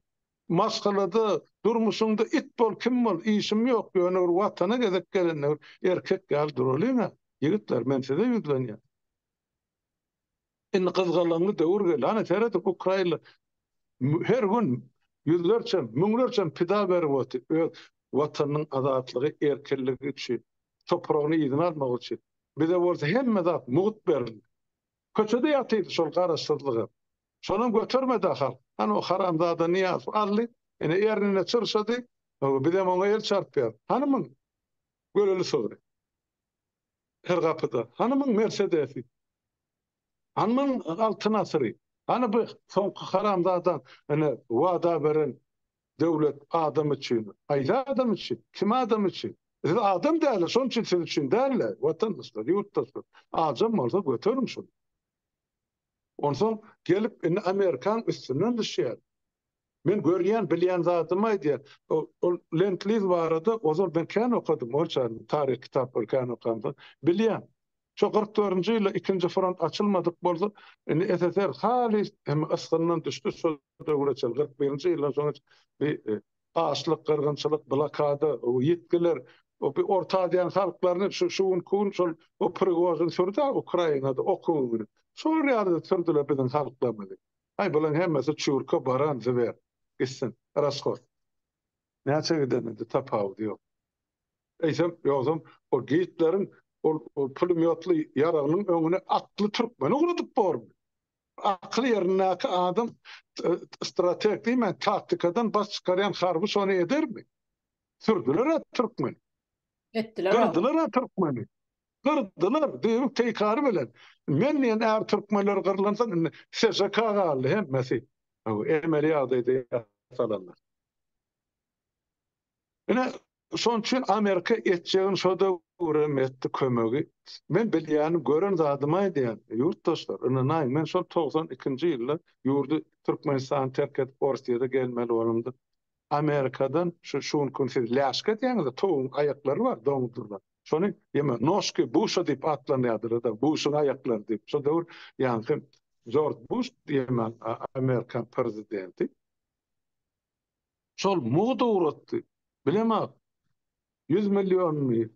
Speaker 2: Maşgalada, durmuşyňda it bol, kim bol, işim ýok, ýöne bir Watana gezek gelende bir erkek ýaly duralyň-a, ýigitler, men size ýüzlenýän. Indi gyzgalaňly döwür geldi. Ana, serediň, ukrainler her gün ýüzlerçe, müňlerçe pida berip otyr öz Watanynyň azatlygy, erkinligi üçin, topragyny yzyna almak üçin. Bize bolsa hemme zat mugt berildi. Köçede ýatyrdy şol garaşsyzlygam. Şonam götermedi halk. Hany o haramzada Nyýazow aldy, ine ernine çyrşady, bizem oňa el çarpýarys. Hany muň göleli sygry? Her gapyda. Hany muň Mersedesi? Hany muň Altyn asyry? Hany bu soňky haramzadaň ine wada beren döwlet adam üçin? Haýsy adam üçin? Kim adam üçin? Siz adam däl-ä, şonuň üçin siz üçin däl-ä, watandaşlar, ýurtdaşlar. Ajam bolsa göteriň şuny. Onsoň gelip indi Amerikaň üstünden düşýär. Men görýän, bilýän zadymy aýdýan. Ol Lend-Liz barada ozal men kän okadym, orsça taryh kitaplary kän okamsoň bilýän. Şo 44-nji ýylda ikinji front açylmadyk bolsa, indi SSR halys hem ysgyndan düşdi şo döwre çenli, 41-nji ýyldan soň bir Açlyk, gyrgynçylyk, blokada, ýitgiler, o bir Orta Aziýanyň halklaryny şu şu günki gün şol o Prigožin sürdi-ä Ukrainada okuw bilen. Şolar ýaly sürdüler biziň halklarymyzy. Aý bularyň hemmesi çürke baran zwer. Gitsin. Rashod. Näçe gideninde tapawudy ýok. Eýsem, ýogsam o Gitleriň ol pulemýotly ýaragynyň öňüne atly türkmeni ugradyp bormy? Akyly ýerindäki adam strateg diýmän, taktikadan baş çykarýan harby şony edermi? Sürdüler-ä türkmeni.
Speaker 1: Etdiler.
Speaker 2: Gyrdylar-a türkmeni. Gyrdylar, düýbi teýkary bilen. Men diýen är türkmenler gyrlansoň indi SŽK galdy hemmesi. Emeli ýagdaýda ýasalanlar. Ine, şonuň üçin Amerika etjegini şo döwürem etdi kömegi. Men bilýänim, gören zadymy aýdýan, ýurtdaşlar, ynanaýyň, men şol 92-nji ýylda ýurdy Türkmenistany terk edip Orsýede gelmeli bolamda, Amerikadan şu şu günki gün siz läşge diýýäňiz-de, towugyň aýaklary bar, doňdurylan. Şony ýeme noşki Buşa diýip atlanýardylar-da, Buşuň aýaklary diýip. Şo döwür ýaňky Jorj Buş diýemän Amerikan prezidenti. Şol mugt ugratdy. Bilemok. 100 millionmy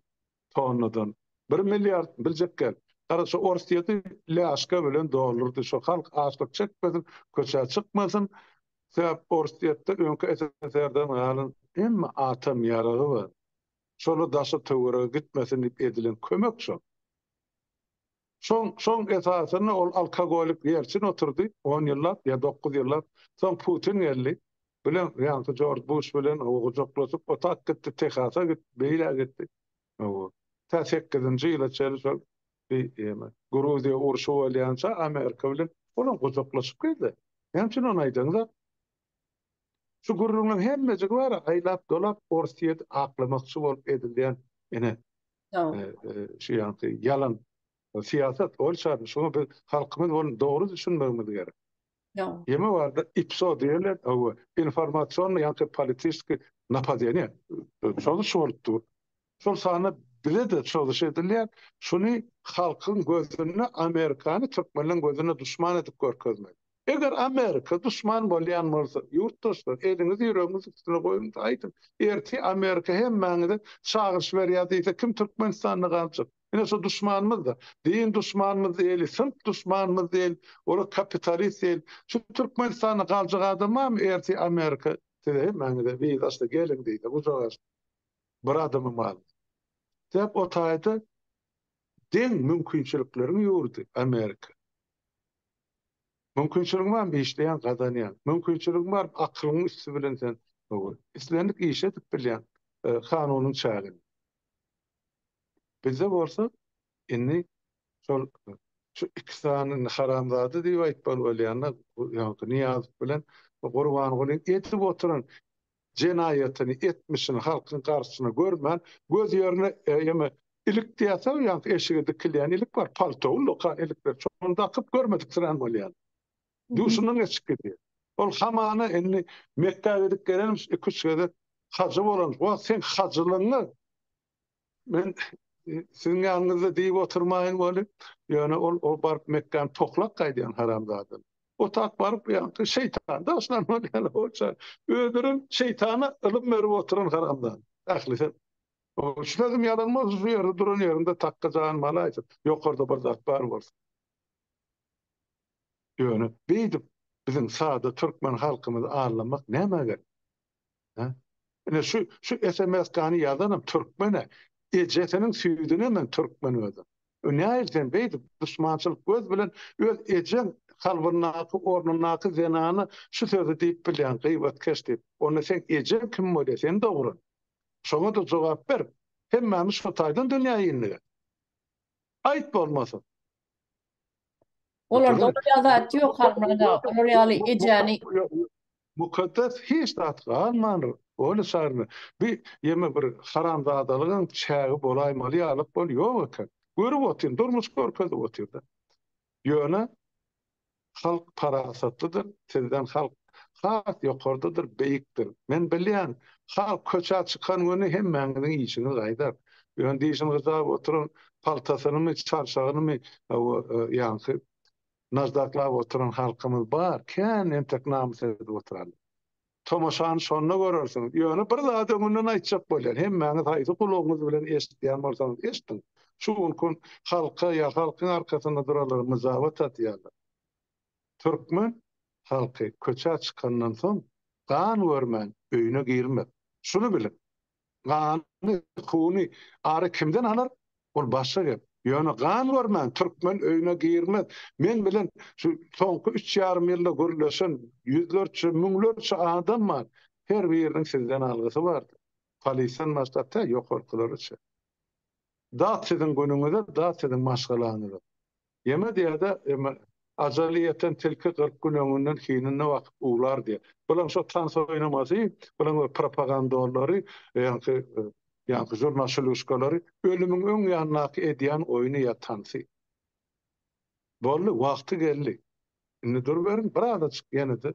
Speaker 2: tonnadan, bir milliard biljek gel. Gara şu Orsýeti lýaşka bilen doldurdy. Şu halk açlyk çekmesin, köçä çykmasyn. Sebäp Orsýetde öňki SSR-den galan hemme atom ýaragy bar. Şolar daşa töwerege gitmesin diýip edilen kömek şol. Şoň, şoň esasynda ol alkogolik Ýelçin oturdy on ýyllap ýa dokuz ýyllap. Soň Putin geldi. Bilen, ýaňky Jorj Buş bilen gujaklaşyp otak gitdi, Tehasa gitdi, beýlä gitdi. Hawa. Tä sekizinji ýyla çenli şol bi ýeme, Gruziýa urşy bolýança Amerika bilen olam gujaklaşyp gezdi. Näme üçin ony aýdaňyzok? Şu gürrüňleň hemmejigi bar-a, aýlap-dolap Orsýeti aklamakçy bolup edilýän ine, şu ýaňky ýalan syýasat. Ol çarny şuňa biz halkymyz bolup dogry düşünmegimiz gerek. Ýeme barda IPSO diýerler, hawa, informasionnyý ýaňky politiski napadeniýe, çozuş bolup dur. Şol sanda bize-de çozuş edilýär. Şuny halkyň gözünde Amerikany türkmenleň gözünde duşman edip görkezmek. Eger Amerika duşman bolýan bolsa, ýurtdaşlar, eliňizi ýüregiňiziň üstüne goýuň-da aýdyň, ertir Amerika hemmäňize çagyryş berýär diýse, kim Türkmenistanda galjak? Ine şo duşmanymyz-da. Din duşmanymyz diýeli, synp duşmanymyz diýeli, olar kapitalist diýeli. Şu Türkmenistanda galjak adam barmy ertir Amerika size hemmäňize wiza açsa geliň diýse, gujak açsa. Bir adamam galmaz. Sebäp o taýda deň mümkinçilikleriň ýurdy Amerika. Mümkinçiligiň barmy işleýäň, gazanýaň. Mümkinçiligiň barmy akylyňyň üsti bilen sen islendik işi edip bilýäň kanunyň çäginde. Bizde bolsa indi şol şu iki sany indi haramzada diýip aýtmaly bolýanda ýaňky Nyýazow bilen Gurbangulyň edip oturan jenaýatyny, etmişini halkyň garşysyna görmän, göz ýerine ýeme ilik diýýärse, ýaňky eşige dikilýän ilik bar, palto, ullakan ilikler, şony dakyp görmediksirän bolýar. Duşundan geçip gidýär. Ol hamana indi Mekgä gidip gelenmiş, iki-üç gezek hajy bolanmyş. Wah, seň hajylygyňa Men siziň ýanyňyzda diýip oturmaýyn weli, ýöne ol o baryp Mekgäni toklap gaýdýan haramzada. O tak baryp ýaňky şeýtan daşlan bolýan oça. Özlerem şeýtana ylym berip oturan haramzada. Ählisi. O şu sözüm ýalan bolsa şu ýerde duran ýerimde takga janymy alaýsyn. Ýokarda bir zat bar bolsa. Ýöne beýdip biziň sada türkmen halkymyzy aldamak nämä gerek? Hä? Ine şu şu SMS-kany ýazanam türkmen-ä. Ejesiniň süýdüni emen türkmen özem. Ö nähili sen beýdip duşmançylyk göz bilen öz ejeň kalbyndaky ornundaky zenana şu sözi diýip bilýäň gybatkeş diýip. Onda seň ejeň kim bolýa seni dogran? Şoňa-da jogap ber. Hemmämiz şo taýdan dünýä indik-ä. Aýt bolmasa.
Speaker 1: Olarda olar ýaly zat ýok Halmyrat aga. Olar ýaly ejäni
Speaker 2: Mukaddes hiç zat galmandyr. Ol şarmy. Bir ýeme bir haramzadalygyň çägi bolaýmaly ýalyk bol ýok eken. Görüp otyryn, durmuş görkezip otyrda. Ýöne halk parasatlydyr, sizden halk has ýokardadyr, beýikdir. Men bilýän, halk köçä çykan güni hemmäňiziň işiňiz gaýdar. Ýöne dişini gyjap oturan paltasynymy, çarşagynymy, ýaňky najdaklap oturan halkymyz bar, kän entek namys edip oturarlar. Tomaşany şonda görersiňiz. Ýöne bir zady öňünden aýtjak bolýan, hemmäňiz haýsy gulagyňyz bilen eşidýän bolsaňyz eşidiň. Şu günki gün halka ýa halkyň arkasynda duranlara myjabat atýarlar. Türkmen halky köçä çykandan soň gan görmän öýüne girmez. Şuny biliň. Gany, huny ary kimden alar? Ol başga gep. Ýöne gan görmän türkmen öýüne girmez. Men bilen şu soňky üç ýarym ýylda gürleşen ýüzlerçe, müňlerçe adam bar. Her biriniň sizden algysy bardyr. Polisden başlap tä ýokarkylara çenli. Dat siziň günüňize, dat siziň maşgalaňyza. Ýeme diýýär-de, eme, ajaly ýeten tilki 40 gün öňünden hinine bakyp uwlar diýýär. Bulaň şo tans oýnamasy, bulaň bir propagandorlary, ýaňky, ýaňky žurnaşyluşkalary ölümiň öň ýanyndaky edýän oýny ýa tansy. Boldy, wagty geldi. Indi duruberiň, birazajyk ýene-de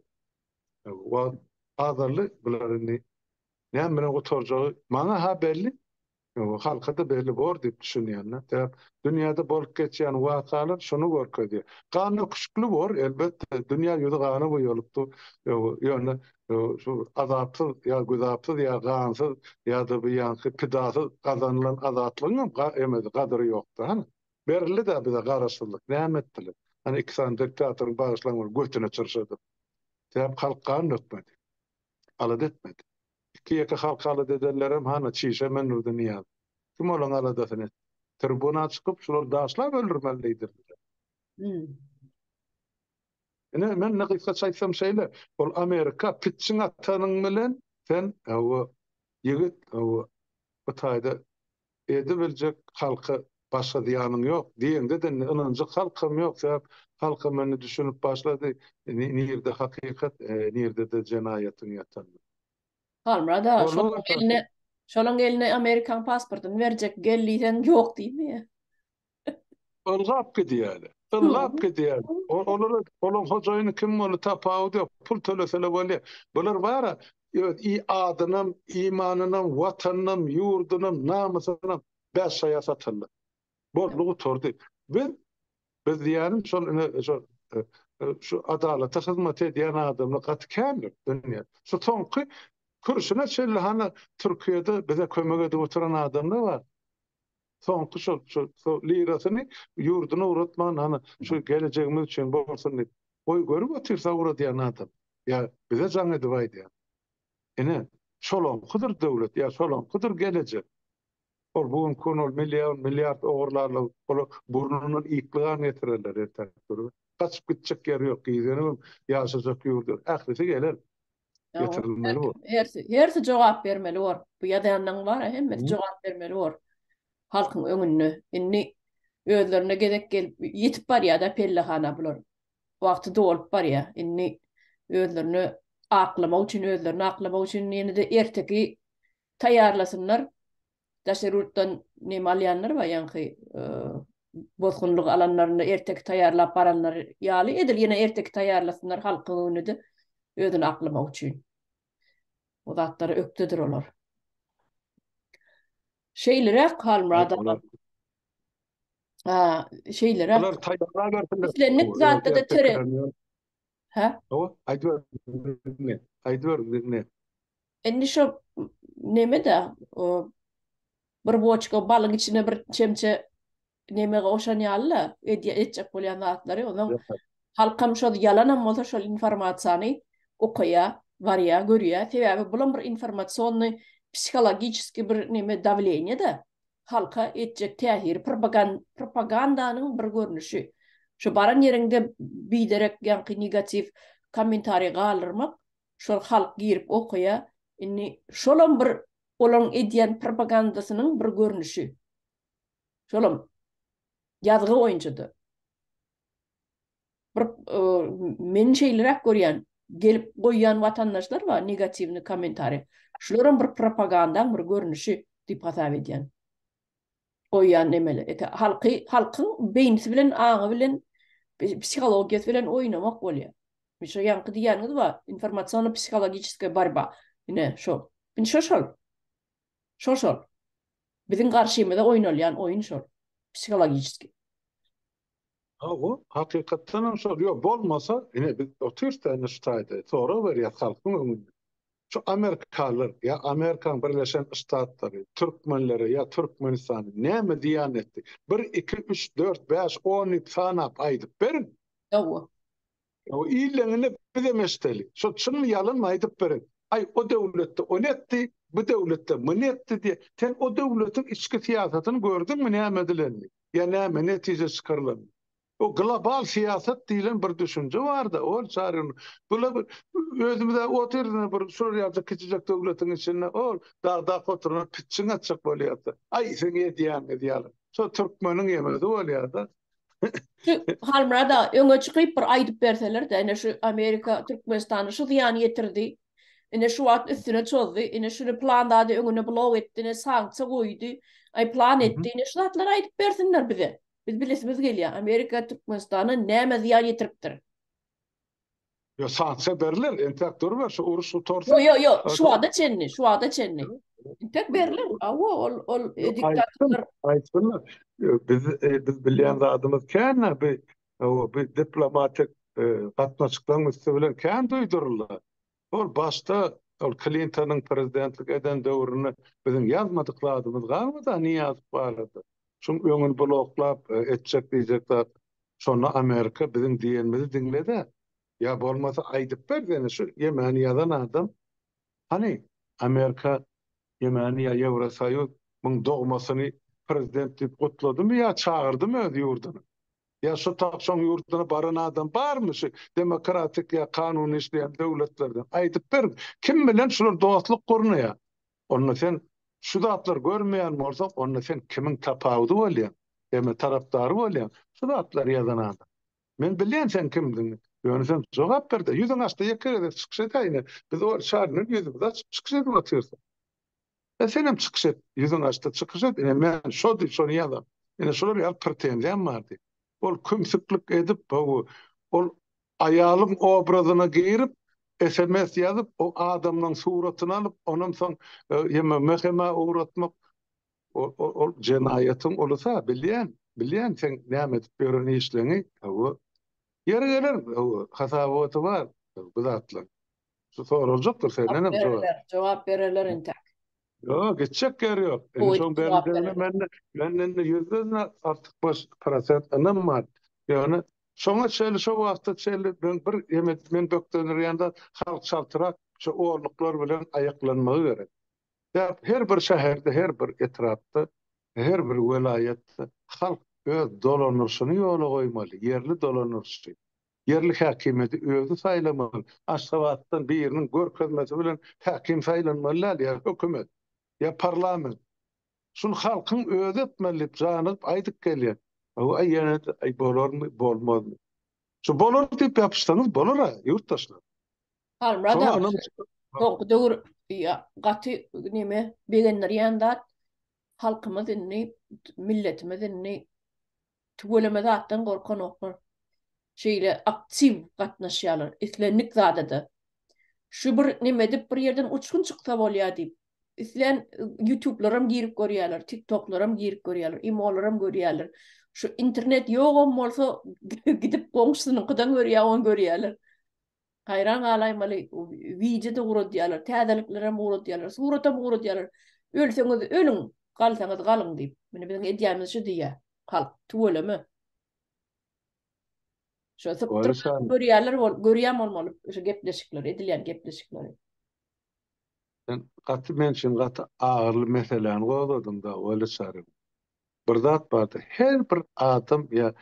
Speaker 2: wagt azaldy, bular indi näme bilen gutarjagy maňa-ha belli. Halka-da belli bor diýip düşünýän-de. Sebäp dünýäde bolup geçýän wakalar şuny görkezýär. Gan döküşikli bor, elbetde, dünýä ýüzi gana boýalypdyr. Ýöne şu azapsyz ýa güzapsyz ýa gansyz ýa-da bu ýaňky pidasyz gazanylan azatlygyňam emesi, gadyry ýokdy, hany? Berildi-dä bize garaşsyzlyk, näme etdiler? Hany iki sany diktatoryň bagyşlaň bir götüne çyrşadyp. Sebäp halk gan dökmedi. Alada etmedi. Iki-ýeke halk alada edenlerem hany çişe mündürdi Nyýaz. Kim olaň aladasyny etdi? Tribuna çykyp şulary daşlap öldürmeli diýdirdiler. Ine, men ine gysgaça aýtsam şeýle, ol Amerika pitjiň atanyň bilen sen, hawa, ýigit, hawa, bu taýda edibiljek halka başga zyýanyň ýok diýeňde-de indi ynanjak halkam ýok, sebäp halkam indi düşünip başlady, nirde hakykat, nirde-de jenaýatyň ýatanyny.
Speaker 1: Halmyrat aga, şolaň eline, şolaň eline Amerikaň pasportyny berjek, gel diýseň ýok diýmeýär.
Speaker 2: Ylgap gidýärler. Ylgap gidýärler. Olara olaň hojaýyny kim boldy tapawudy ýok. Pul töleseler bolýar. Bular bara öz adynam, imanynam, watanynam, ýurdunam, namysynam bäş şaýa satarlar. Boldy gutardy. Biz biz diýýänim şol ine şol şu adalata hyzmat edýän adamlar gaty kändir dünýäde. Şu soňky kürsüne çenli hany Türkiýede bize kömek edip oturan adamlar bar. Soňky şol şo lirasyny ýurduna ugratman hany şu gelejegimiz üçin bolsun diýip. Goý görüp otyrsa ugradýan adam. Ýa bize jaň edip aýdýan. Ine, şolaňkydyr döwlet ýa şolaňkydyr gelejek. Ol bu günki gün ol million, milliard ogurlarlar, olar burnundan ýykly gan getirerler ertäki gün. Gaçyp gitjek ýeri ýok, gizlenibem ýaşajak ýurdy ýok. Ählisi geler. Getirilmeli bor.
Speaker 1: Hersi, hersi jogap bermeli bor. Bu ýazanlaryň bar, hemmesi jogap bermeli bor. Halkyň öňünde. Indi özlerine gezek gelip ýetip barýar-da pellehana bular. Wagty dolup barýar. Indi özlerini aklamak üçin, özlerini aklamak üçin ýene-de erteki taýýarlasynlar. Daşary ýurtdan neme alýanlar bar, ýaňky bosgunlyk alanlarynda erteki taýýarlap baranlar ýaly edil ýene erteki taýýarlasynlar halkyň öňünde-de özüni aklamak üçin. O zatlara ökdedir olar. Şeýleräk Halmyrat aga. Ha, şeýleräk.
Speaker 2: Olar taýýarlabersinler.
Speaker 1: Islendik zatda-da tere.
Speaker 2: Hä? Hawa, aýdyber diňle. Aýdyber diňle.
Speaker 1: Indi şo neme-de, bir boçka balyň içine bir çemçe neme goşan ýaly-la, etjek bolýan zatlary. Onsoň halkam şol ýalanam bolsa şol informasiýany okaýar, barýar, görýär. Sebäbi bulam bir informasionnyý, psihologiçeskiý bir neme dawleniýe-de. Halka etjek täsiri propagandanyň bir görnüşi. Şu baran ýeriňde biderek ýaňky negatiw kommentariý galdyrmak, şol halk girip okaýar. Indi şolam bir olaryň edýän propagandasynyň bir görnüşi. Şolam ýazgy boýunça-da. Bir men şeýleräk görýän, gelip goýýan watandaşlar bar negatiwny kommentariý. Şularam bir propagandaň bir görnüşi diýip hasap edýän. Goýýan nemeli. Ete halky halkyň beýnisi bilen, aňy bilen, psihologiýasy bilen oýnamak bolýar. Şo ýaňky diýýäniňiz bar, informasionno-psihologiçeskaýa borba. Ine şo. Indi şo şol. Şo şol. Biziň garşymyza oýnalýan oýun şol. Psihologiçeskiý.
Speaker 2: Hawa, hakykatdanam şol. Ýok, bolmasa, ine biz otyrys-da ine şu taýda, sorag berýäs halkyň öňünde. Şu amerikalylar ýa Amerikanyň Birleşen Ştatlary türkmenlere ýa Türkmenistana näme zyýan etdi? Bir, iki, üç, dört, bäş, on diýip sanap aýdyp beriň.
Speaker 1: Hawa.
Speaker 2: Hawa, illeňini bizem eşideli. Şo çynmy ýalanmy aýdyp beriň. Aý, o döwletde ony etdi, bu döwletde muny etdi diýe. Sen o döwletiň içki syýasatyny gördüňmi näme edilenini? Ýa näme netije çykarylanyny? O global syýasat diýlen bir düşünje barda, ol çaryny. Bular bir özümiz-ä otyrys bir şular ýalyjak kiçijek döwletiň içinde ol dagdaky oturana pitjiň atjak bolýarda. Aý, siziň edýäniňiz ýaly. Şo türkmeniň ýemesi bolýar-da.
Speaker 1: Şu Halmyrat aga öňe çykyp bir aýdyp berseler-de, ine şu Amerika Türkmenistana şu zyýany ýetirdi. Ine şu wagt üstüne çozdy. Ine şuny plan zady öňüne blok etdi, ine sanksiýa goýdy. Aý plan etdi. Ine şu zatlary aýdyp bersinler bize. Biz bilesimiz gelýär. Amerika Türkmenistana näme zyýan ýetiripdir?
Speaker 2: Ýo sanksiýa berler, entäk duruber şu uruş gutarsa.
Speaker 1: Ýo ýo ýo, şu wagta çenli, şu wagta çenli. Entek berler. Awa ol ol diktatorlar
Speaker 2: aýtsynlar. Biz biz bilýän zadymyz kän-ä bi bu diplomatik gatnaşyklaryň üsti bilen kän duýduryldy. Ol başda ol Klintonyň prezidentlik eden döwründe biziň ýazmadyk zadymyz galmady-a Nyýazow barada. Şuň öňüni bloklap etjek diýjek zat. Şonda Amerika biziň diýenimizi diňledi. Ýa bolmasa aýdyp ber seni şu ýemäni ýazan adam hany Amerika ýemäni ýa Ýewrosoýuz muň dogmasyny prezident diýip gutladymy ýa çagyrdymy öz ýurduna? Ýa şu tak şoň ýurduna baran adam barmy şu demokratik ýa kanuny işleýän döwletlerden? Aýdyp ber kim bilen şular dostluk gurnaýar? Onda sen şu zatlary görmeýän bolsaň onda sen kimiň tapawudy bolýaň? Ýa tarapdary bolýaň? Şu zatlary ýazan adam. Men bilýän seň kimdigiňi. Ýöne sen jogap ber-de, ýüzüňi aç-da ýeke gezek çykyş edäýine. Biz ol Şarinler ýüzümizi açyp çykyş edip otyrys. E senem çykyş et, ýüzüňi aç-da çykyş et. Ine men şo diýip şony ýazan. Ine şular ýaly pretenziýam bar diýip. Ol kümsüklik edip, hawa, ol aýalyň obrazyna girip, sms ýazyp, o adamlaň suratyny alyp, onam soň ýeme MHM-ä ugratmak, Ol jenaýatyň ulusy-a, bilýän, bilýän seň näme edip ýören işleňi, hawa. Ýeri geler, hawa, hasabaty bar bu zatlaryň. Şu soraljakdyr sendenem
Speaker 1: jogap. Bererler, jogap bererler entäk.
Speaker 2: Ýok, gitjek ýeri ýok. Indi şoň beriljegine mende, menden-de ýüzden artykmaç prosent ynam bar. Ýöne şoňa çenli, şo wagta çenli men bir eme, men bökdendirýän zat, halk çaltrak şu orluklar bilen aýaklanmagy gerek. Her bir şäherde, her bir etrapda, her bir welaýatda halk öz dolanyryşyny ýola goýmaly, ýerli dolanyryşy. Ýerli häkimiýeti özi saýlamaly. Aşgabatdan biriniň görkezmesi bilen häkim saýlanmaly däl, ýa hökümet, ýa parlament. Şuny halkyň özi etmeli diýip janygyp aýdyp gelýän. Hawa, ýene-de aý bolarmy, bolmazmy? Şu bolar diýip ýapyşsaňyz bolar-a, ýurtdaşlar.
Speaker 1: Halmyrat aga, soňky döwür gaty neme begendirýän zat halkymyz indi milletimiz indi tüweleme zatdan gorkanoklar. Şeýle aktiw gatnaşýarlar islendik zada-da. Şu bir neme edip bir ýerden uçgun çyksa bolýar diýip islän ýutublaram girip görýärler, tiktoklaram girip görýärler, imolaram görýärler. Şu internet ýogam bolsa gidip goňşusynyňkydan görýär, ony görýärler. Haýran galaýmaly, wideo-da ugradýarlar, täzeliklerem ugradýarlar, suratam ugradýarlar. Ölseňiz ölüň, galsaňyz galyň diýip. Mine biziň edýänimiz şu diýýär halk, tüweleme. Şo sypdyryp görýärler, görýän bolmaly şu gepleşikleri, edilýän gepleşikleri.
Speaker 2: Sen gaty men üçin gaty agyrly meseläni gozgadyň-da, Weli Çaryýew. Bir zat bardy, her bir adam ýa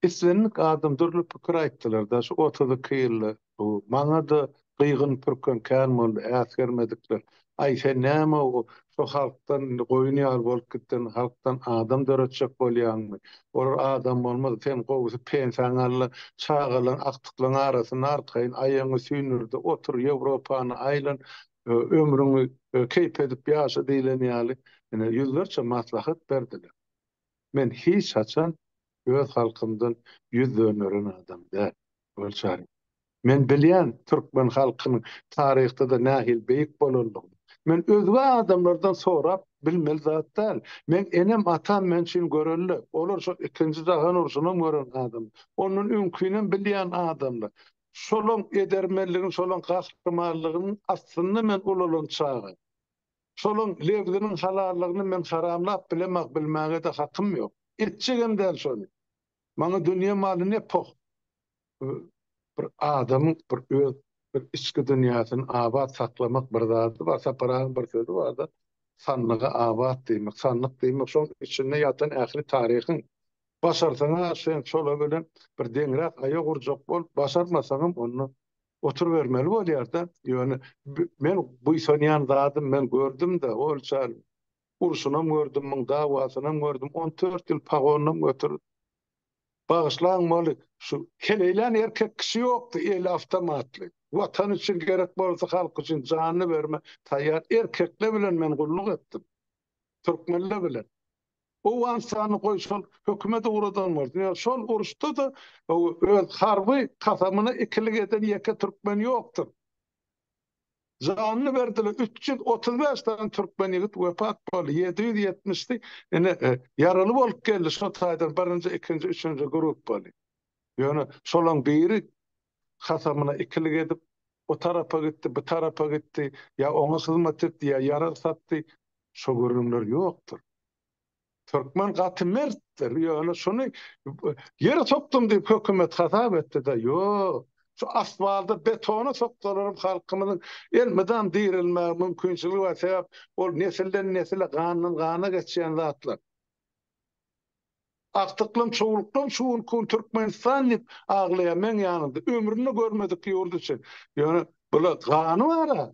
Speaker 2: Islendik adam dürli pikir aýtdylar-da, şu 32 ýylda bu maňa-da gyýgyn pürken kän boldy, äsgermedikler. Aý, sen näme o şo halkdan indi goýun ýaly bolup gitdiň, halkdan adam döretjek bolýaňmy? Olar adam bolmaz, sen gowusy pensiýaňy al-da, çagalaň, agtyklaň arasynda arkaýyn aýagyňy süýndür-de otur, Ýewropany aýlan, ömrüňi keýp edip ýaşa diýlen ýaly, ine, ýüzlerçe maslahat berdiler. Men hiç haçan öz halkymdan ýüz dönderen adam däl, Gülçary. Men bilýän türkmen halkynyň taryhda-da nähili beýik bolandygyny. Men özge adamlardan sorap bilmeli zat däl. Meň enem-atam men üçin görelde. Olar şol ikinji jahan urşunam gören adamlar. Ondan öňkinem bilýän adamlar. Şolaň edermenligini, şolaň gahrymanlygynyň astynda men ulalan çaga. Şolaň lebziniň halallygyny men haramlap bilemok, bilmäge-de hakym ýok. Etjegem däl şony. Maňa dünýe maly ne poh. Bir adamyň bir öz bir içki dünýäsini abat saklamak bir zady bar. Sapar agaň bir sözi bar-da, sandygy abat diýmek. Sandyk diýmek şoň içinde ýatan ähli taryhyň. Başarsaň-a sen şolar bilen bir deňräk aýak urjak bol, başarmasaňam onda oturybermeli bolýar-da. Ýöne men buýsanýan zadym, men gördüm-de, ol çal urşunam gördüm, muň dawasynam gördüm, on dört ýyl pagonynam götürdim. Bagyşlaň moly, şu heleýlän erkek kişi ýokdy eli awtomatly. Watan üçin gerek bolsa halk üçin janyny berme taýýar erkekler bilen men gulluk etdim. Türkmenler bilen. Owganystany goý şol hökümet ugradan bolsun. Ýa şol uruşda-da öz harby kasamyna ikilik eden ýeke türkmen ýokdur. Janyny berdiler. 335 sany türkmen ýigit wepat boldy. 770-si ine ýaraly bolup geldi. Şo taýdan birinji, ikinji, üçünji gruppaly. Ýöne şolaň biri kasamyna ikilik edip, o tarapa gitdi, bu tarapa gitdi, ýa oňa hyzmat etdi, ýa ýarag satdy. Şo gürrüňler ýokdur. Türkmen gaty mertdir, ýöne şuny ýere sokdum diýip hökümet hasap etdi-de, ýok. Şu asfalda betona soksalaram halkymyzyň elmydam direlmäge mümkinçiligi bar, sebäp ol nesilden nesile, gandan gana geçýän zatlar. Agtyklam, çowluklam şu günki gün Türkmenistan diýip aglaýar meň ýanymda, ömründe görmedik ýurdy üçin. Ýöne bula gany bar-a.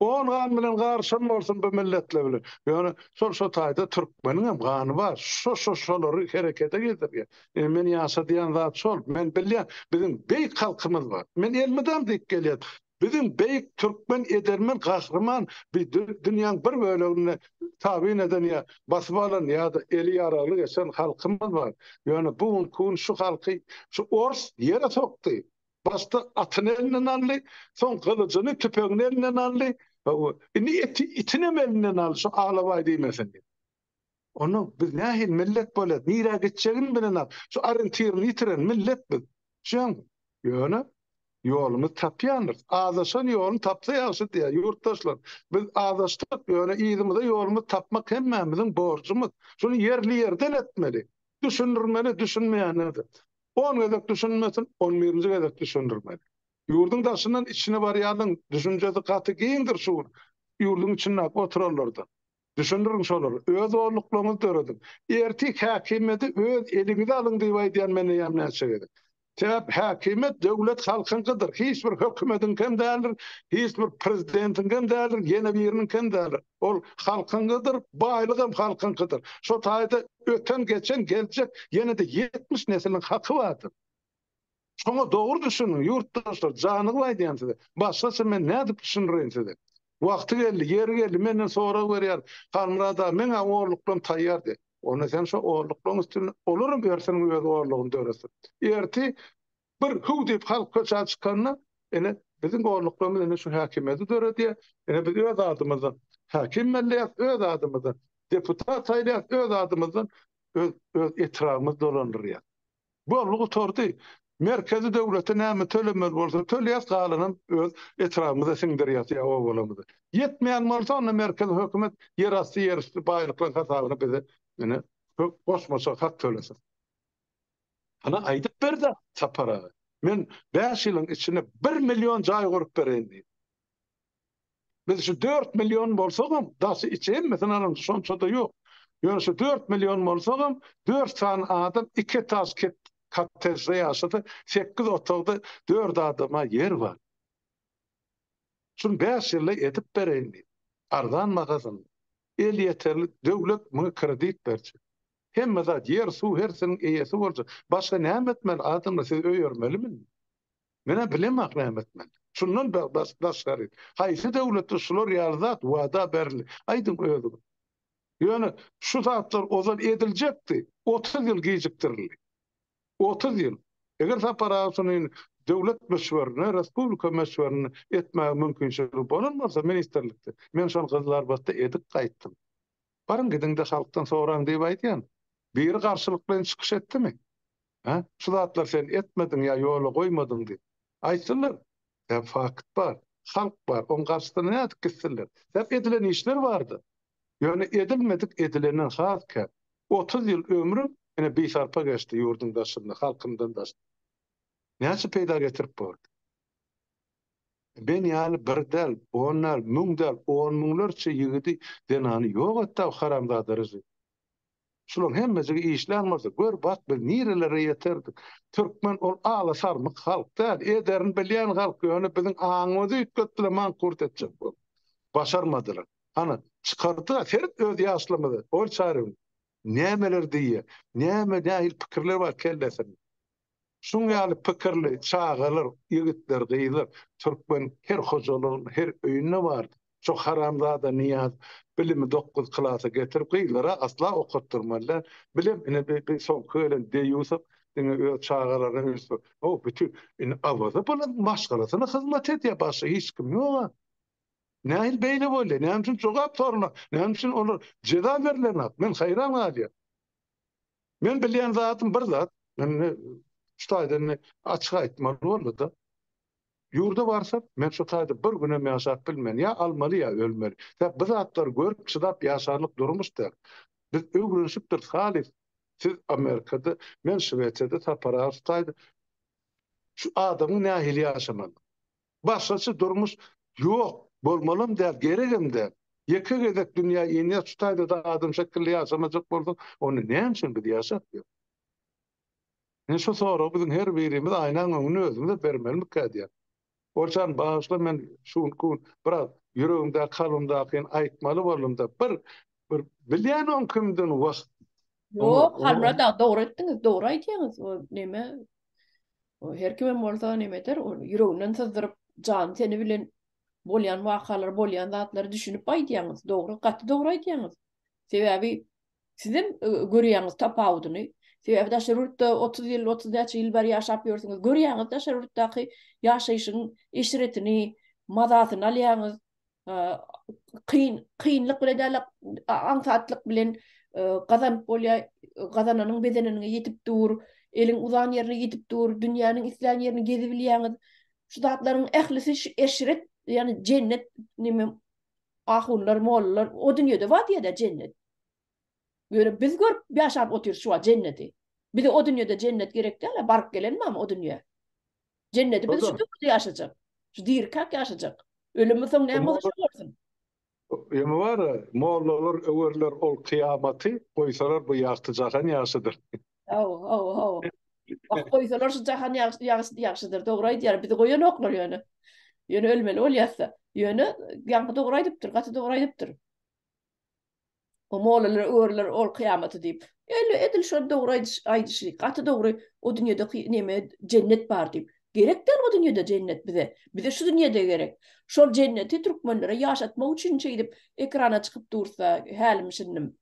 Speaker 2: On gan bilen garyşan bolsun bu milletler bilen. Ýöne şol şo taýda türkmeniňem gany bar. Şo şo şolary herekete getirýär. Ine men ýaşadýan zat şol. Men bilýän biziň beýik halkymyz bar. Men elmydam diýip gelýän. Biziň beýik türkmen edermen gahryman bi dünýäň bir bölegini tabyn eden ýa basyp alan ýa-da eli ýaragly geçen halkymyz bar. Ýöne bu günki gün şu halky şu ors ýere sokdy. Başda atyny elinden aldy, soň gylyjyny, tüpeňini elinden aldy. Hawa, indi eti, itinem elinden aldy, şu alabaý diýmesin diýip. Onda biz nähili millet bolýas, nirä gitjegini bilenok, şu orientirini ýitiren millet biz. Düşýäňmi? Ýöne ýolumyzy tapýandyrys. Azaşan ýoluny tapsa ýagşy diýýär ýurtdaşlar. Biz azaşdyk, ýöne yzymyza ýolumyzy tapmak hemmämiziň borjumyz. Şuny ýerli-ýerden etmeli. Düşündirmeli, düşünmeýänlere-de. On gezek düşünmesin, on birinji gezek düşündirmeli. Ýurduň daşyndan içine barýanlaryň düşünjesi gaty giňdir şu gün ýurduň içindäki oturanlardan. Düşündiriň şolary. Öz zorluklaryňyzy dörediň. Ertir häkimiýeti öz eliňize alyň diýip aýdýan men eýýäm näçe gezek. Sebäp häkimiýet döwlet halkyňkydyr. Hiç bir hökümediňkem däldir, hiç bir prezidentiňkem däldir, ýene biriniňkem däldir. Ol halkyňkydyr, baýlygam halkyňkydyr. Şo taýda öten, geçen, geljek ýene-de 70 nesiliň haky bardyr. Şoňa dogry düşüniň, ýurtdaşlar, janygyp aýdýan size. Başgaça men nädip düşündireýin size? Wagty geldi, ýeri geldi, menden sorag berýär, Halmyrat aga, meň-ä orluklarym taýýar diýýär. Onda sen şo orluklaryň üstünde, olaram hersiniň öz orlugyny döretsin. Ertir Bir hüw diýip halk köçä çykanda, ine, biziň gorluklarymyz ine şu häkimiýeti döredýär, ine biz öz adymyzdan häkim belleýäris, öz adymyzdan deputat saýlaýarys, öz adymyzdan öz öz etrabymyzy dolandyrýarys. Boldy gutardy. Merkezi döwlete näme tölemeli bolsa töleýäris, galanam öz etrabymyza siňdirýäris ýa obalarymyza. Ýetmeýän bolsa onda merkezi hökümet ýerasty, ýerüsti baýlyklaryň hasabyna bize ine goşmaça hak tölesin. Ana aýdyp berdi Sapar aga. Men 5 ýylyň içinde 1 million jaý gurup bereýin diýip. Biz şu 4 million bolsagam, daşy içi hemmesini alan şonça-da ýok. Ýöne şu 4 million bolsagam, 4 sany adam 2 etaž kottejde ýaşasa, 8 otagda 4 adama ýer bar. Şuny 5 ýylda edip bereýin diýip. Arzan bahasynda. Elýeterli döwlet muňa kredit berjek. Hemme zat, ýer, suw hersiniň eýesi boljak. Başga näme etmeli adamlar, sizi öýermelimi indi? Men-ä bilemok näme etmeli. Şundan daşgary haýsy döwletde şular ýaly zat wada berildi? Aýdyň özüňiz. Ýöne şu zatlar ozal ediljekdi, 30 ýyl gijikdirildi. 30 ýyl. Eger Sapar aga şuny döwlet möçberinde, respublika möçberinde etmäge mümkinçiligi bolan bolsa ministrlikde, men şony Gyzylarbatda edip gaýtdym. Baryň gidiňde halkdan soraň diýip aýdýan. Biri garşylyklaýyn çykyş etdimi? Hä? Şu zatlary sen etmediň ýa ýola goýmadyň diýip. Aýtsynlar. Sebäp fakt bar. Halk bar. Oň garşysyna nädip gitsinler? Sebäp edilen işler bardy. Ýöne edilmedik edilenden has köp. 30 ýyl ömrüm ine bisarpa geçdi ýurduň daşynda, halkymdan daşda. Näçe peýda getirip bordy? Ben ýaly bir däl, on däl, müň däl, on müňlerçe ýigidi, zenany ýok etdi-ä bu haramzada režim. Şularyň hemmejigi işlän bolsa, gör bak biz nirelere ýeterdik. Türkmen ol ala sarmyk halk däl, ederini bilýän halk, ýöne biziň aňymyzy üýtgetdiler, mankurt etjek bolup. Başarmadylar. Hany, çykardy-a, seret öz ýaşlymyzy, ol Çaryň nämeler diýýär, näme, nähili pikirler bar kellesinde. Şuň ýaly pikirli çagalar, ýigitler, gyzlar türkmen her hojalygynda, her öýünde bardy. Şo haramzada Nyýaz bilimi dokuz klasa getirip, gyzlara asla okatdyrmaly däl. Bilem ine bi soňky gelen Deýýusow. diňe öz çagalaryna üns ber. O bütin indi Awaza bulan maşgalasyna hyzmat edýär, başga hiç kim ýok-a. Nähili beýle bolýar? Näme üçin jogap sorulmaz? Näme üçin olar jeza berilenok? Men haýran galýan. Men bilýän zadym bir zat, men şu taýdan indi açyk aýtmaly boldy-da. Ýurda barsam, men şu taýda bir günem ýaşap bilmen. Ýa almaly, ýa ölmeli. Sebäp bu zatlary görüp, çydap ýaşarlyk durmuş däl. Biz öwrenişipdiris halys. Siz Amerikada, men Şwesiýada, Sapar aga şu taýda. Şu adamyň nähili ýaşamaly? Başgaça durmuş ýok, bolmalam däl, geregem däl. Ýeke gezek dünýä inýäs, şu taýda-da adam şekilli ýaşamajak bolsak, onda näme üçin biz ýaşap ýörüs? Ine şu soragy biziň her birimiz aýnaň öňünde özümize bermelimikä diýýän. Oljan bagyşla men şu günki gün biraz ýüregimdäki kalbymdakyny aýtmaly boldumda bir bir bilýän oň kimdigini wah.
Speaker 1: Ýok Halmyrat aga dogry etdiňiz dogry aýdýaňyz o neme o her kimem bolsa neme eder ol ýüreginden syzdyryp jany teni bilen bolýan wakalary bolýan zatlary düşünip aýdýaňyz dogry gaty dogry aýdýaňyz sebäbi Sizem görýäňiz tapawudyny. Sebäbi daşary ýurtda 30 ýyl, 30 näçe ýyl bäri ýaşap ýörsüňiz. Görýäňiz daşary ýurtdaky ýaşaýşyň eşretini, mazasyny alýaňyz. Kyn, kynlyk bilen däl, aňsatlyk bilen gazanyp bolýar. Gazananyň bezeneniňe ýetip dur. Eliň uzan ýerine ýetip dur. Dünýäniň islän ýerini gezibilýäňiz. Şu zatlaryň ählisi şu eşret, ýagny jennet neme Ahunlar, mollalar o dünýede bar diýýär-dä jennet. Ýöne biz görüp ýaşap otyrys şu wagt jenneti. Bize o dünýede jennet gerek däl-ä, baryp gelen barmy o dünýä? Jenneti biz şu döwürde ýaşajak. Şu dirikäk ýaşajak. Ölümden soň näme bolsa şo bolsun.
Speaker 2: Ýöne bar-a, mollalar öwerler ol kyýamaty, goýsalar bu ýagty jahan ýagşydyr.
Speaker 1: Hawa, hawa, hawa. Wah, goýsalar şu jahan ýagşydyr. Dogry aýdýar. Bizi goýanoklar ýöne. Ýöne ölmeli bolýas-da. Ýöne ýaňky dogry aýdypdyr, gaty dogry aýdypdyr. O mollalar öwerler ol kyýamaty diýip. Ýöne edil şol dogry aýdyşy, gaty dogry. O dünýede neme jennet bar diýip. Gerek däl o dünýede jennet bize. Bize şu dünýede gerek. Şol jenneti türkmenlere ýaşatmak üçin şeýdip ekrana çykyp dursa, hälim-şindim.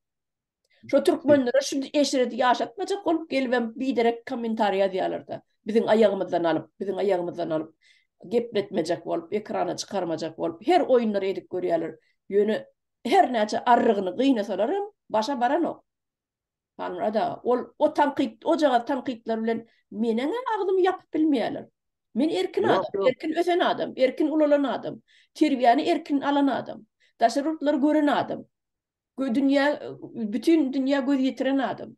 Speaker 1: Şo türkmenlere şu eşreti ýaşatmajak bolup gelibem biderek kommentariý ýazýalarda. Biziň aýagymyzdan alyp, biziň aýagymyzdan alyp gepletmejek bolup, ekrana çykarmajak bolup her oýunlary edip görýärler. Ýöne her näçe arrygyny gynasalar hem başa baranok. Halmyrat aga, ol o tankyt, ojagaz tankytlar bilen meneň-ä agzymy ýapyp bilmeýärler. Men erkin adam, erkin ösen adam, erkin ulalan adam, terbiýäni erkin alan adam, daşary ýurtlary gören adam. Dünýä, bütin dünýä göz ýetiren adam.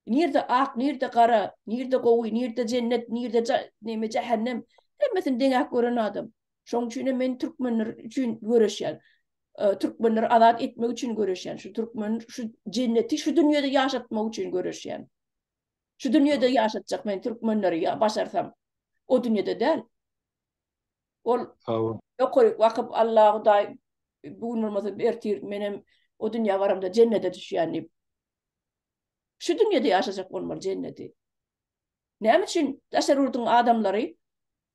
Speaker 1: Nirde ak, nirde gara, nirde gowy, nirde jennet, nirde neme jähennem, hemmesini deňäp gören adam. Şoň üçin hem men türkmenler üçin göreşýän. Türkmenleri azat etmek üçin göreşýän. Şu türkmen şu jenneti şu dünýede ýaşatmak üçin göreşýän. Şu dünýede ýaşatjak men türkmenleri ýa başarsam. O dünýede däl. Ol ýokaryk bakyp Allah Hudaý bu gün bolmasa ertir menem o dünýä baramda jennete düşýän diýip. Şu dünýede ýaşajak bolmaly jenneti. Näme üçin daşary ýurduň adamlary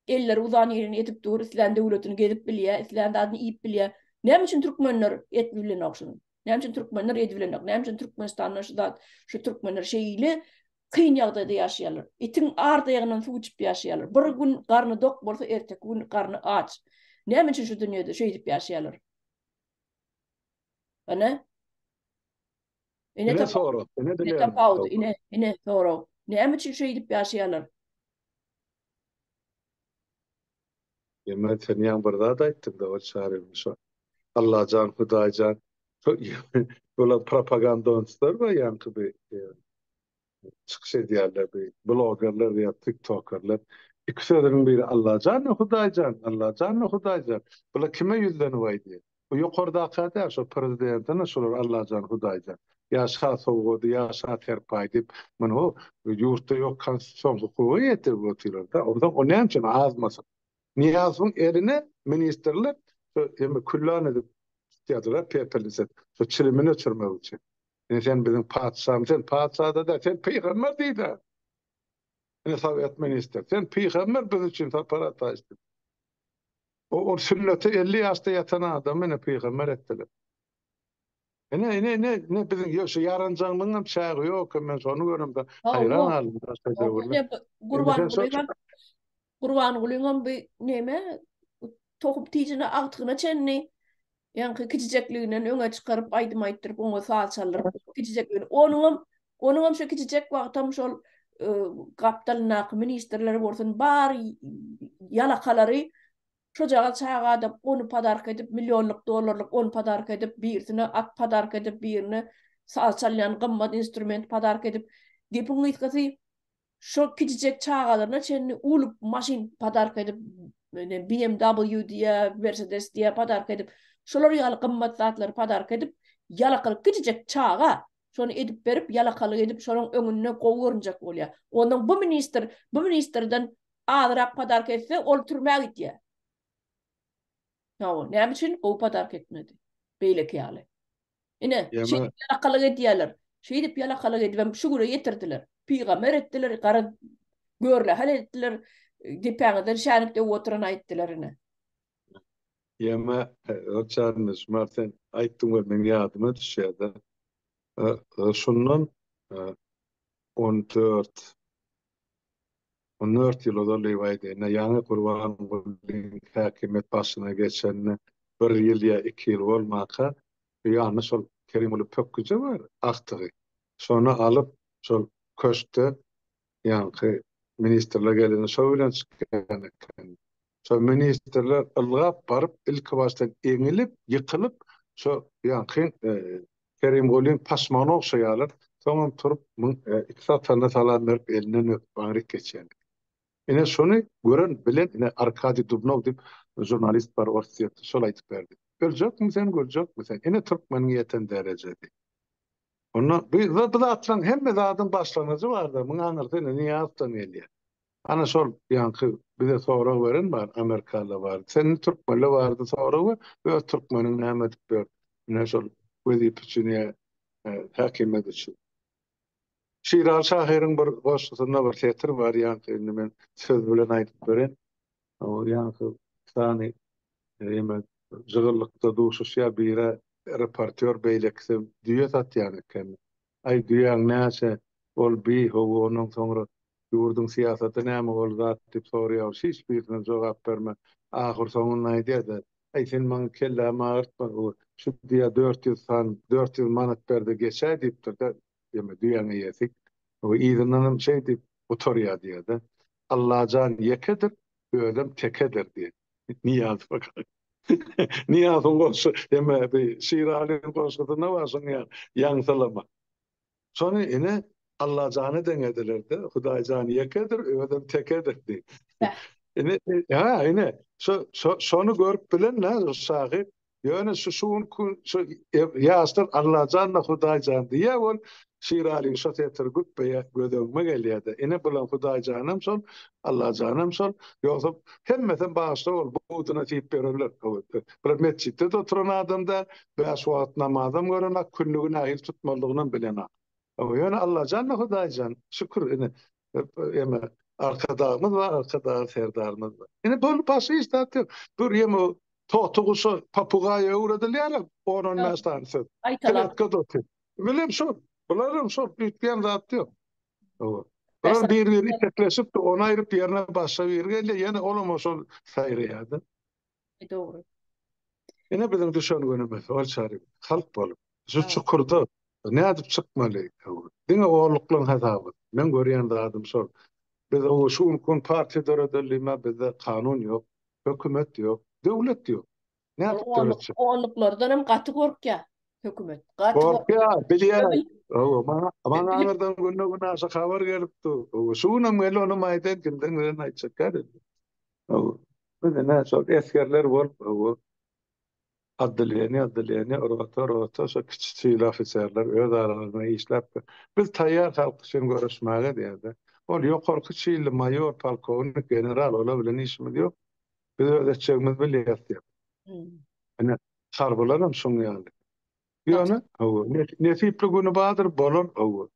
Speaker 1: elleri uzan ýerine ýetip dur, islän döwletini gezip bilýär, islän zadyny iýip bilýär. Näme üçin türkmenler etip bilenok şuny? Näme üçin türkmenler edip bilenok? Näme üçin Türkmenistanda şu zat, şu türkmenler şeýle kyn ýagdaýda ýaşaýarlar. Itiň ar daýagyndan suw içip ýaşaýarlar. Bir gün garny dok bolsa, erteki gün garny aç. Näme üçin şu dünýede şeýdip ýaşaýarlar? Ine.
Speaker 2: Ine
Speaker 1: Ine
Speaker 2: sorag, ine
Speaker 1: ine tapawudy, ine, ine sorag. Näme üçin şeýdip ýaşaýarlar?
Speaker 2: Ýa sen ýaňy bir zat aýtdyň-da, ol çaryň şo Allajan, Hudaýjan, bular propagandonçylar bar ýaňky bir çykyş edýärler bir blogerler ýa tiktokerler. Iki sözüniň biri Allajan we Hudaýjan, Allajan we Hudaýjan. Bular kime ýüzlenip aýdýar? Bu ýokardaka däl, şo prezidentine şolar Allajan, Hudaýjan. Ýa şa sowgady, ýa şa serpaýy diýip, muny ho ýurtda ýok konstitusion hukuga ýetirip otyrlar-da. Onsoň o näme üçin azmasyn? Nyýazowyň eline ministrler şo eme küllan edip tutýardylar, pepelnice, şo çilimini öçürmek üçin. Ine sen biziň patyşamyz, sen patyşa-da däl, sen pygamber diýdi. Ine sowet ministr, sen pygamber biz üçin Sapar Ataýew diýip. O ol sünnete 50 ýaşda ýatan adamy ine pygamber etdiler. Ine, ine, ine, ine biziň ýo, şu ýaranjaňlygyň hem çägi ýok, men şony göremde haýran galdym daşda döwürler.
Speaker 1: Gurbangulyňam Gurbangulyňam bu neme tohum tijine agtygyna çenli ýaňky kiçijekliginden öňe çykaryp aýdym aýtdyryp oňa saz çaldyryp kiçijekligini onuňam onuňam şu kiçijek wagtam şol e, gapdalyndaky ministrler bolsun bar ýalakalary Şojagaz çaga adam ony podarka edip, millionlyk dollarlyk ony podarka edip, birisine at podarka edip, birine saz çalýan gymmat instrument podarka edip, gepiň gysgasy, şo kiçijek çagalaryna çenli uly maşyn podarka edip, BMW diýä, Mercedes diýä podarka edip, şolar ýaly gymmat zatlary podarka edip, ýalakalyk kiçijek çaga şony edip berip, ýalakalyk edip, şonuň öňünde gowy görünjek bolýar. Ondan bu ministr, bu ministrden Azrak podarka etse ol türmä gidýär. Hawa, näme üçin gowy podarka etmedi? Beýleki ýaly. Ine, şeýdip ýalakalyk edýärler. Şeýdip ýalakalyk edibem şu güne ýetirdiler. Pygamber etdiler, gara görlähel etdiler, depäňizden şänik döwüp oturan aýtdylar ine.
Speaker 2: Ýeme, Çarnyş, mar sen aýtdyň we meň ýadyma düşýär-de. Şundan 14 14 ýyl ozal Lewaýdende ýaňy Gurbangulyň häkimiýet başyna geçenine bir ýyl ýa iki ýyl bolmanka, ýanynda şol Kerimguly pökgüje bar, agtygy. Şony alyp, şol köşkde ýaňky ministrler gelende şo bilen çykýan eken. Şo ministrler ylgap baryp, ilki başdan eňilip, ýykylyp, şo ýaňky Kerimgulyň paşmagyny ogşaýarlar, soňam turup, muň ikisi atanyna salam berip, elinden öpüp aňryk geçýän eken. Ine, şony gören, bilen, ine, Arkadiý Dubnow diýip žurnalist bar Orsýetde, şol aýdyp berdi. Öljekmi sen, güljekmi sen? Ine, türkmeniň ýeten derejesi. Onda bu bu zatlaryň hemme zadyň başlangyjy bar-da, muň aňyrsy ine Nyýazowdan gelýär. Ana şol ýaňky bize sorag beren bar, amerikalylar bar. Sen indi türkmenler barada sorag ber, öz türkmeniň näme edip ýör? Ine şol wezipe üçin ýa häkimiýet üçin. Şiraly şahyryň bir goşgusynda bir setir bar, ýaňky indi men söz bilen aýdyp bereýin. O ýaňky iki sany eme jygyllykda duşuşýar, biri reportýor, beýlekisi düýe satýan eken. Aý düýäň näçe ol bi hawa ondan soňra ýurduň syýasaty näme ol zat diýip soraýar ol hiç birine jogap bermän ahyr soňunda aýdýada aý sen maňa kellämi agyrtma şu düýä 400 san 400 manat berde geçäý diýipdirde ýeme düýäň eýesi we yzyndanam şeý diýip gutarýar diýýärde Allajan ýekedir özem tekedir diýip Nyýazowa Nyýazowyň goşgy eme bi Şiralyň goşgusynda bar şoň ýaly ýaňsylama. Şony ine Allajana deňediler-de, Hudaýjan ýekedir, özem tekedir diýip. Ine, hä, ine, şo, şo, şony görüp bilen nä şahyr, ýöne şu şu günki şu ýaşlar Allajan-da Hudaýjan diýýär, ol Şiralyň şo setiri güpbe göz öňüme gelýär-de. Ine bulan Hudaýjanam şol, Allajanam şol. Ýogsa hemmesem bagyşla ol buduna siýip ýörerler. Bular metjitde-de oturan adam däl, bäş wagt namazam görenak, küllügi nähili tutmalydygynam bilenak. Ýöne Allajan-da Hudaýjan, şükür ine eme Arkadagymyz bar, Arkadagly Serdarymyz bar. Ine bu başga hiç zat ýok. Dur ýeme toty guşa, papugaýa öwredilýär on-on bäş sany söz. Kletkada otyr. Bilem şol. Bularam şol, üýtgän zat ýok. Hawa. Bular bir-birini itekleşip, ony aýryp ýerine başga biri gelýär, ýene olam şol saýraýar-da.
Speaker 1: Dogry.
Speaker 2: Ine biziň düşen günümiz, ol çary, halk bolup. Şu çukurda nädip çykmaly? Diňe orluklaryň hasaby. Men görýän zadym şol. Biz o şu günki gün partiýa döredeli diýme, bizde kanun ýok, hökümet ýok, döwlet ýok. Nädip döretjek?
Speaker 1: Onluklardan hem gaty gorkýar hökümet.
Speaker 2: Gaty gorkýar, bilýär. Hawa, maňa maňa aňyrdan günde-günaşa habar gelip dur. Hawa, şu günem geldi, onam aýdaýyn, kimden gelen aýtjak däl indi. Hawa. Biz ine şol esgerler bolup, hawa, otdeleniýe, otdeleniýe, rota, rota, şo kiçi çyly ofiserler öz aralarynda işläp, biz taýýar halk üçin göreşmäge diýýärdi. Ol ýokarky çylly maýor, polkownik, general, olar bilen işimiz ýok. Biz öz etjegimizi bilýäris diýip. Ine, harbylaram şoň ýaly. Ýöne, hawa, nesipli güni bardyr, bolar, hawa.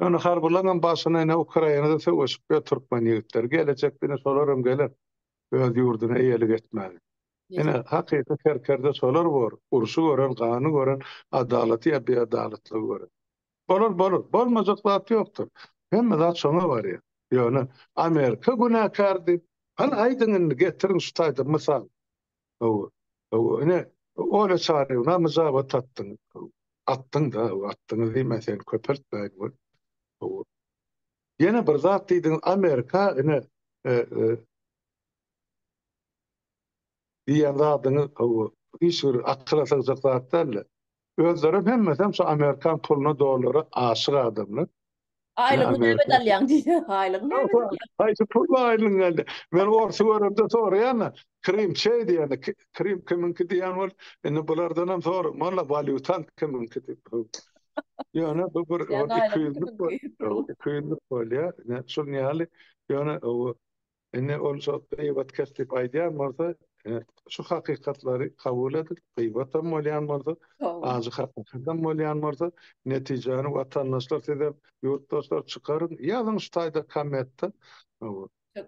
Speaker 2: Ýöne harbylaryňam başyna ine Ukrainada söweşip ýör türkmen ýigitleri. Gelejekde ine şolaram geler öz ýurduna eýelik etmäge. Ine, hakyky serkerde şolar bor, urşy gören, gany gören, adalaty ýa biadalatlygy gören. Bolar, bolar. Bolmajak zat ýokdur. Hemme zat şoňa barýar. Ýöne Amerika günäkär diýip, hany aýdyň indi, getiriň şu taýda mysal. Hawa, hawa, ine, Olýa Çaryýewna myjabat atdyň. Atdyň-da, atdyňyz diýmän seni köpeltmäýin weli. Hawa. Ýene bir zat diýdiňiz, Amerika ine, diýýän zadyňyz hawa, hiç bir akyla sygjak zat däl-de. Özlerem hemmesem şu amerikan puluna dollara aşyk adamlar.
Speaker 1: Aýlygyňy näme alýaň diýýär. Aýlygyňy näme alýaň?
Speaker 2: Haýsy pul aýlygyň geldi? Men orsy göremde soraýan-da, Krym çeý diýende, Krym kimiňki diýen bol. Indi bulardanam soramaly, walýutaň kimiňki diýip. Ýöne bu bir ikiýüzlük ikiýüzlük bolýar. Ine şunuň ýaly. Ýöne Indi ol şo gybat kes diýip aýdýan bolsa, şu hakykatlary kabul edip, gybatam bolýan bolsa, ajy hakykatam bolýan bolsa, netijäni watandaşlar sizem, ýurtdaşlar çykaryň, ýazyň şu taýda kommentde.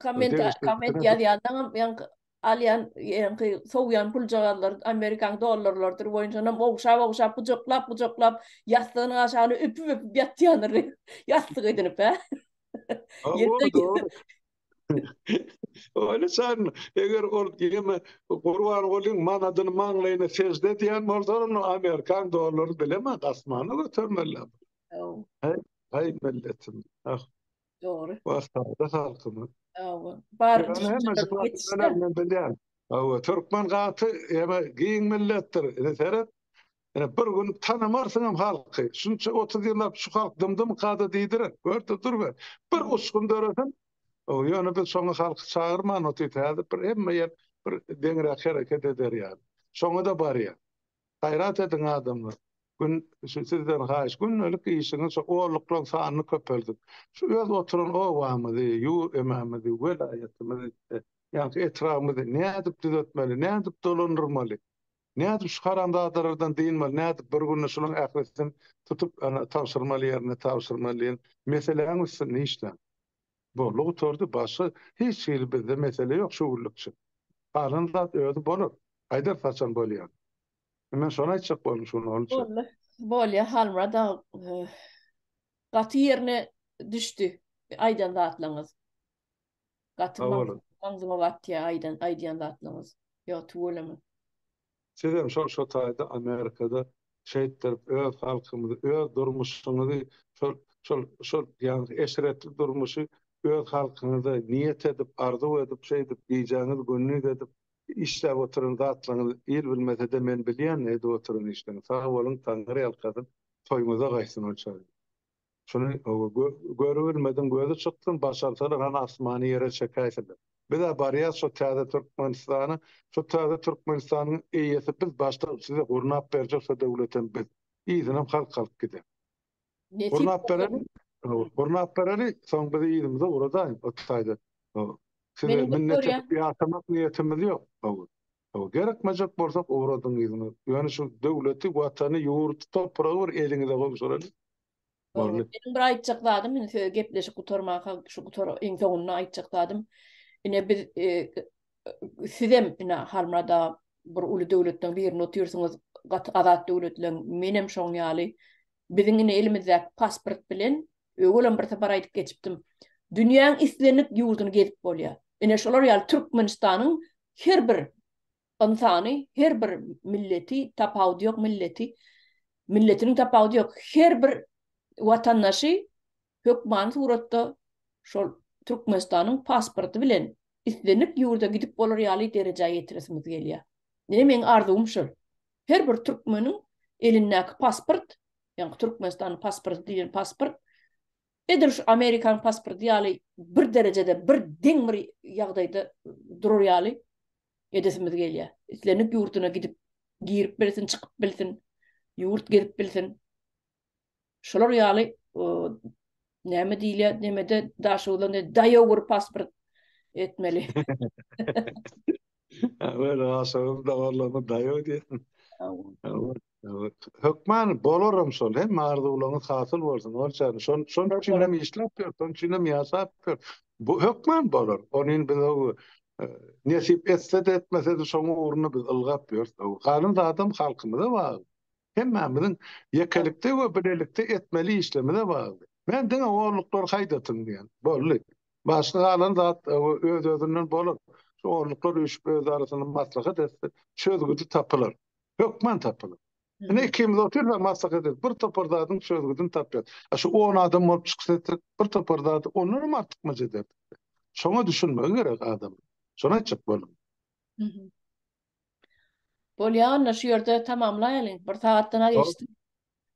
Speaker 1: Komment komment ýazýanlaňam ýaňky alýan ýaňky sowýan puljagazlar Amerikan dollarlardyr boýunçanam ogşap ogşap gujaklap gujaklap ýassygynyň aşagyna öpüp öpüp ýatýandyr ýassyk edinip hä.
Speaker 2: Hawa dogry. Öyle sen eger ol ýeme Gurbangulyň manadyny maňlaýyna sežde edýän bolsa onda Amerikan dollary bilemän asmana götermeli. Haý, haý milletim. Ah.
Speaker 1: Dogry.
Speaker 2: Wah, sada halkymyz.
Speaker 1: Hawa. Bar
Speaker 2: düşünjeler men bilýän. Hawa, türkmen gaty ýeme giň milletdir. Ine seret. Ine bir gün tanamarsyňam halky. Şunça 30 ýyllap şu halk dymdymykada diýdirer. Gör-de dur ber. Bir uçgun döresin. Ýöne biz şoňa halky çagyrman otyrys. Häzir bir hemme ýer bir deňräk hereket eder ýaly. Şoňa-da barýar. Gaýrat ediň adamlar. Gün şu sizden haýyş gündelik işiňiz şu orluklaryň sanyny köpeldiň. Şu öz oturan obamyzy, ýur-emämizi, welaýatymyzy, ýaňky etrabymyzy nädip düzetmeli, nädip dolandyrmaly? Nädip şu haramzadalardan dynmaly, nädip bir günde şularyň ählisini tutup, ana, tabşyrmaly ýerine tabşyrmaly diýen meseläň üstünde işläň. Boldy gutardy, başga hiç hili bizde mesele ýok şu günlükçe. Galan zat özi bolar, aýdarys haçan bolýany. Men şony aýtjak boldum şu gün onuň üçin.
Speaker 1: Boldy. Bolýa Halmyrat aga gaty ýerine düşdi aýdan zatlaryňyz. Gaty maňzyma batýar aýdan aýdýan zatlaryňyz. Ýok tüweleme.
Speaker 2: Sizem şol şo taýda Amerikada şeýtdirip öz halkymyzy öz durmuşyňyzy şol şol şol ýagny eşretli durmuşy öz halkyňyza niýet edip arzuw edip şeýdip gijäňiz gündiz edip işläp oturan zatlaryňyzy il bilmesede men bilýän edip oturan işleriňizi sag boluň Taňry ýalkasyn toýuňyza gaýtsyn ol çaga. Şuny görübilmediň gözi çyksyn, başarsalar hany asmany ýere çekäýsinler. Biz-ä barýas şo täze Türkmenistana, şo täze Türkmenistanyň eýesi biz, başda size gurnap berjek şo döwletem biz. Yzynam halk alyp gider.
Speaker 1: Nesip
Speaker 2: Gurnap
Speaker 1: bolsa.
Speaker 2: bereli, gurnap bereli, soň bizi yzymyza ugradaýyň o taýda. Size
Speaker 1: Meniň bir
Speaker 2: minnet
Speaker 1: görýän
Speaker 2: edip ýaşamak niýetimiz ýok. Gerekmejek bolsak ugradyň yzyna. Ýöne şu döwleti, watany, ýurdy, topragy bir eliňize gowşuraly.
Speaker 1: Boldy. Meniň bir aýtjak zadym, indi söz gepleşik gutarmanka şu gutar iň soňunda aýtjak zadym, ine biz e, sizem ine Halmyrat aga bir uly döwletleň birinde otyrsyňyz, gaty azat döwletleň, menem şoň ýaly. Biziň ine elimizdäki pasport bilen öwelem bir sapar aýdyp geçipdim. Dünýäň islendik ýurduny gezip bolýar. Ine şolar ýaly Türkmenistanyň her bir ynsany, her bir milleti, tapawudy ýok milleti, milletiniň tapawudy ýok, her bir watandaşy hökmany suratda şol Türkmenistanyň pasporty bilen islendik ýurda gidip bolar ýaly derejä ýetiresimiz gelýär. Ine meň arzuwym şol. Her bir türkmeniň elindäki pasport, ýagny Türkmenistanyň pasporty diýlen pasport Edil şu Amerikanyň pasporty ýaly bir derejede, bir deň bir ýagdaýda durar ýaly edesimiz gelýär. Islendik ýurduna gidip girip bilsin, çykyp bilsin, ýurt gezip bilsin. Şolar ýaly näme diýilýär, nemede Daşoguzda daýaw bir pasport etmeli.
Speaker 2: Öyle aşağı davarlarına daýaw diýen. Hökman bolaram şol. Hemme arzuwlaryňyz hasyl bolsun. Olçan şon şon üçin hem işläp ýör, şon üçin hem ýaşap ýör. Bu hökman bolar. Onuň biz o. Nesip etse-de etmese-de şoň ugrunda biz ylgap ýörüs. Galan zadam halkymyza bagly. Hemmämiziň ýekelikde we bilelikde etmeli işlerimize bagly. Men diňe orluklary haýdatyň diýen. Boldy. Başga galan zat öz-özünden bolar. Şu orluklar üýşüp öz arasynda maslahat etse, çözgüdi tapylar. Hökman tapylar. Ine ikimiz otyrsak maslahat edip bir topar zadyň çözgüdini tapýas. A şu on adam bolup çykyş etsek bir topar zady ondan hem artykmaç ederdik. Şoňa düşünmegi gerek adam. Şony aýtjak boldum.
Speaker 1: Bolýa onda şu ýerde tamamlaýalyň. Bir sagatdan az geçdi.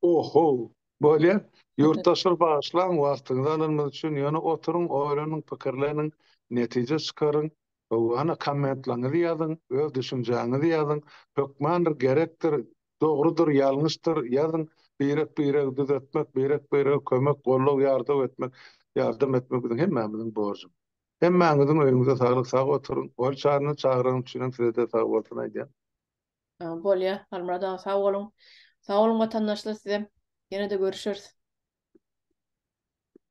Speaker 2: Oho, bolýa. Ýurtdaşlar bagyşlaň wagtyňyzy alanymyz üçin, ýöne oturyň, oýlanyň, pikirleniň, netije çykaryň. Howwa, kommentlaňyzy ýazyň, öz düşünjäňizi ýazyň. Hökmandyr, gerekdir, dogrudyr, ýalňyşdyr, ýazyň. Birek-biregi düzetmek, birek-birege kömek, goldaw, ýardaw etmek, ýardam etmek biziň hemmämiziň borjumyz. Hemmäňiziň öýüňize saglyk, sag oturyň. Ol çaryny çagyranym üçinem size-de sag bolsun aýdýan.
Speaker 1: Bolýa, Halmyrat aga sag boluň. Sag boluň watandaşlar sizem. Ýene-de görüşeris.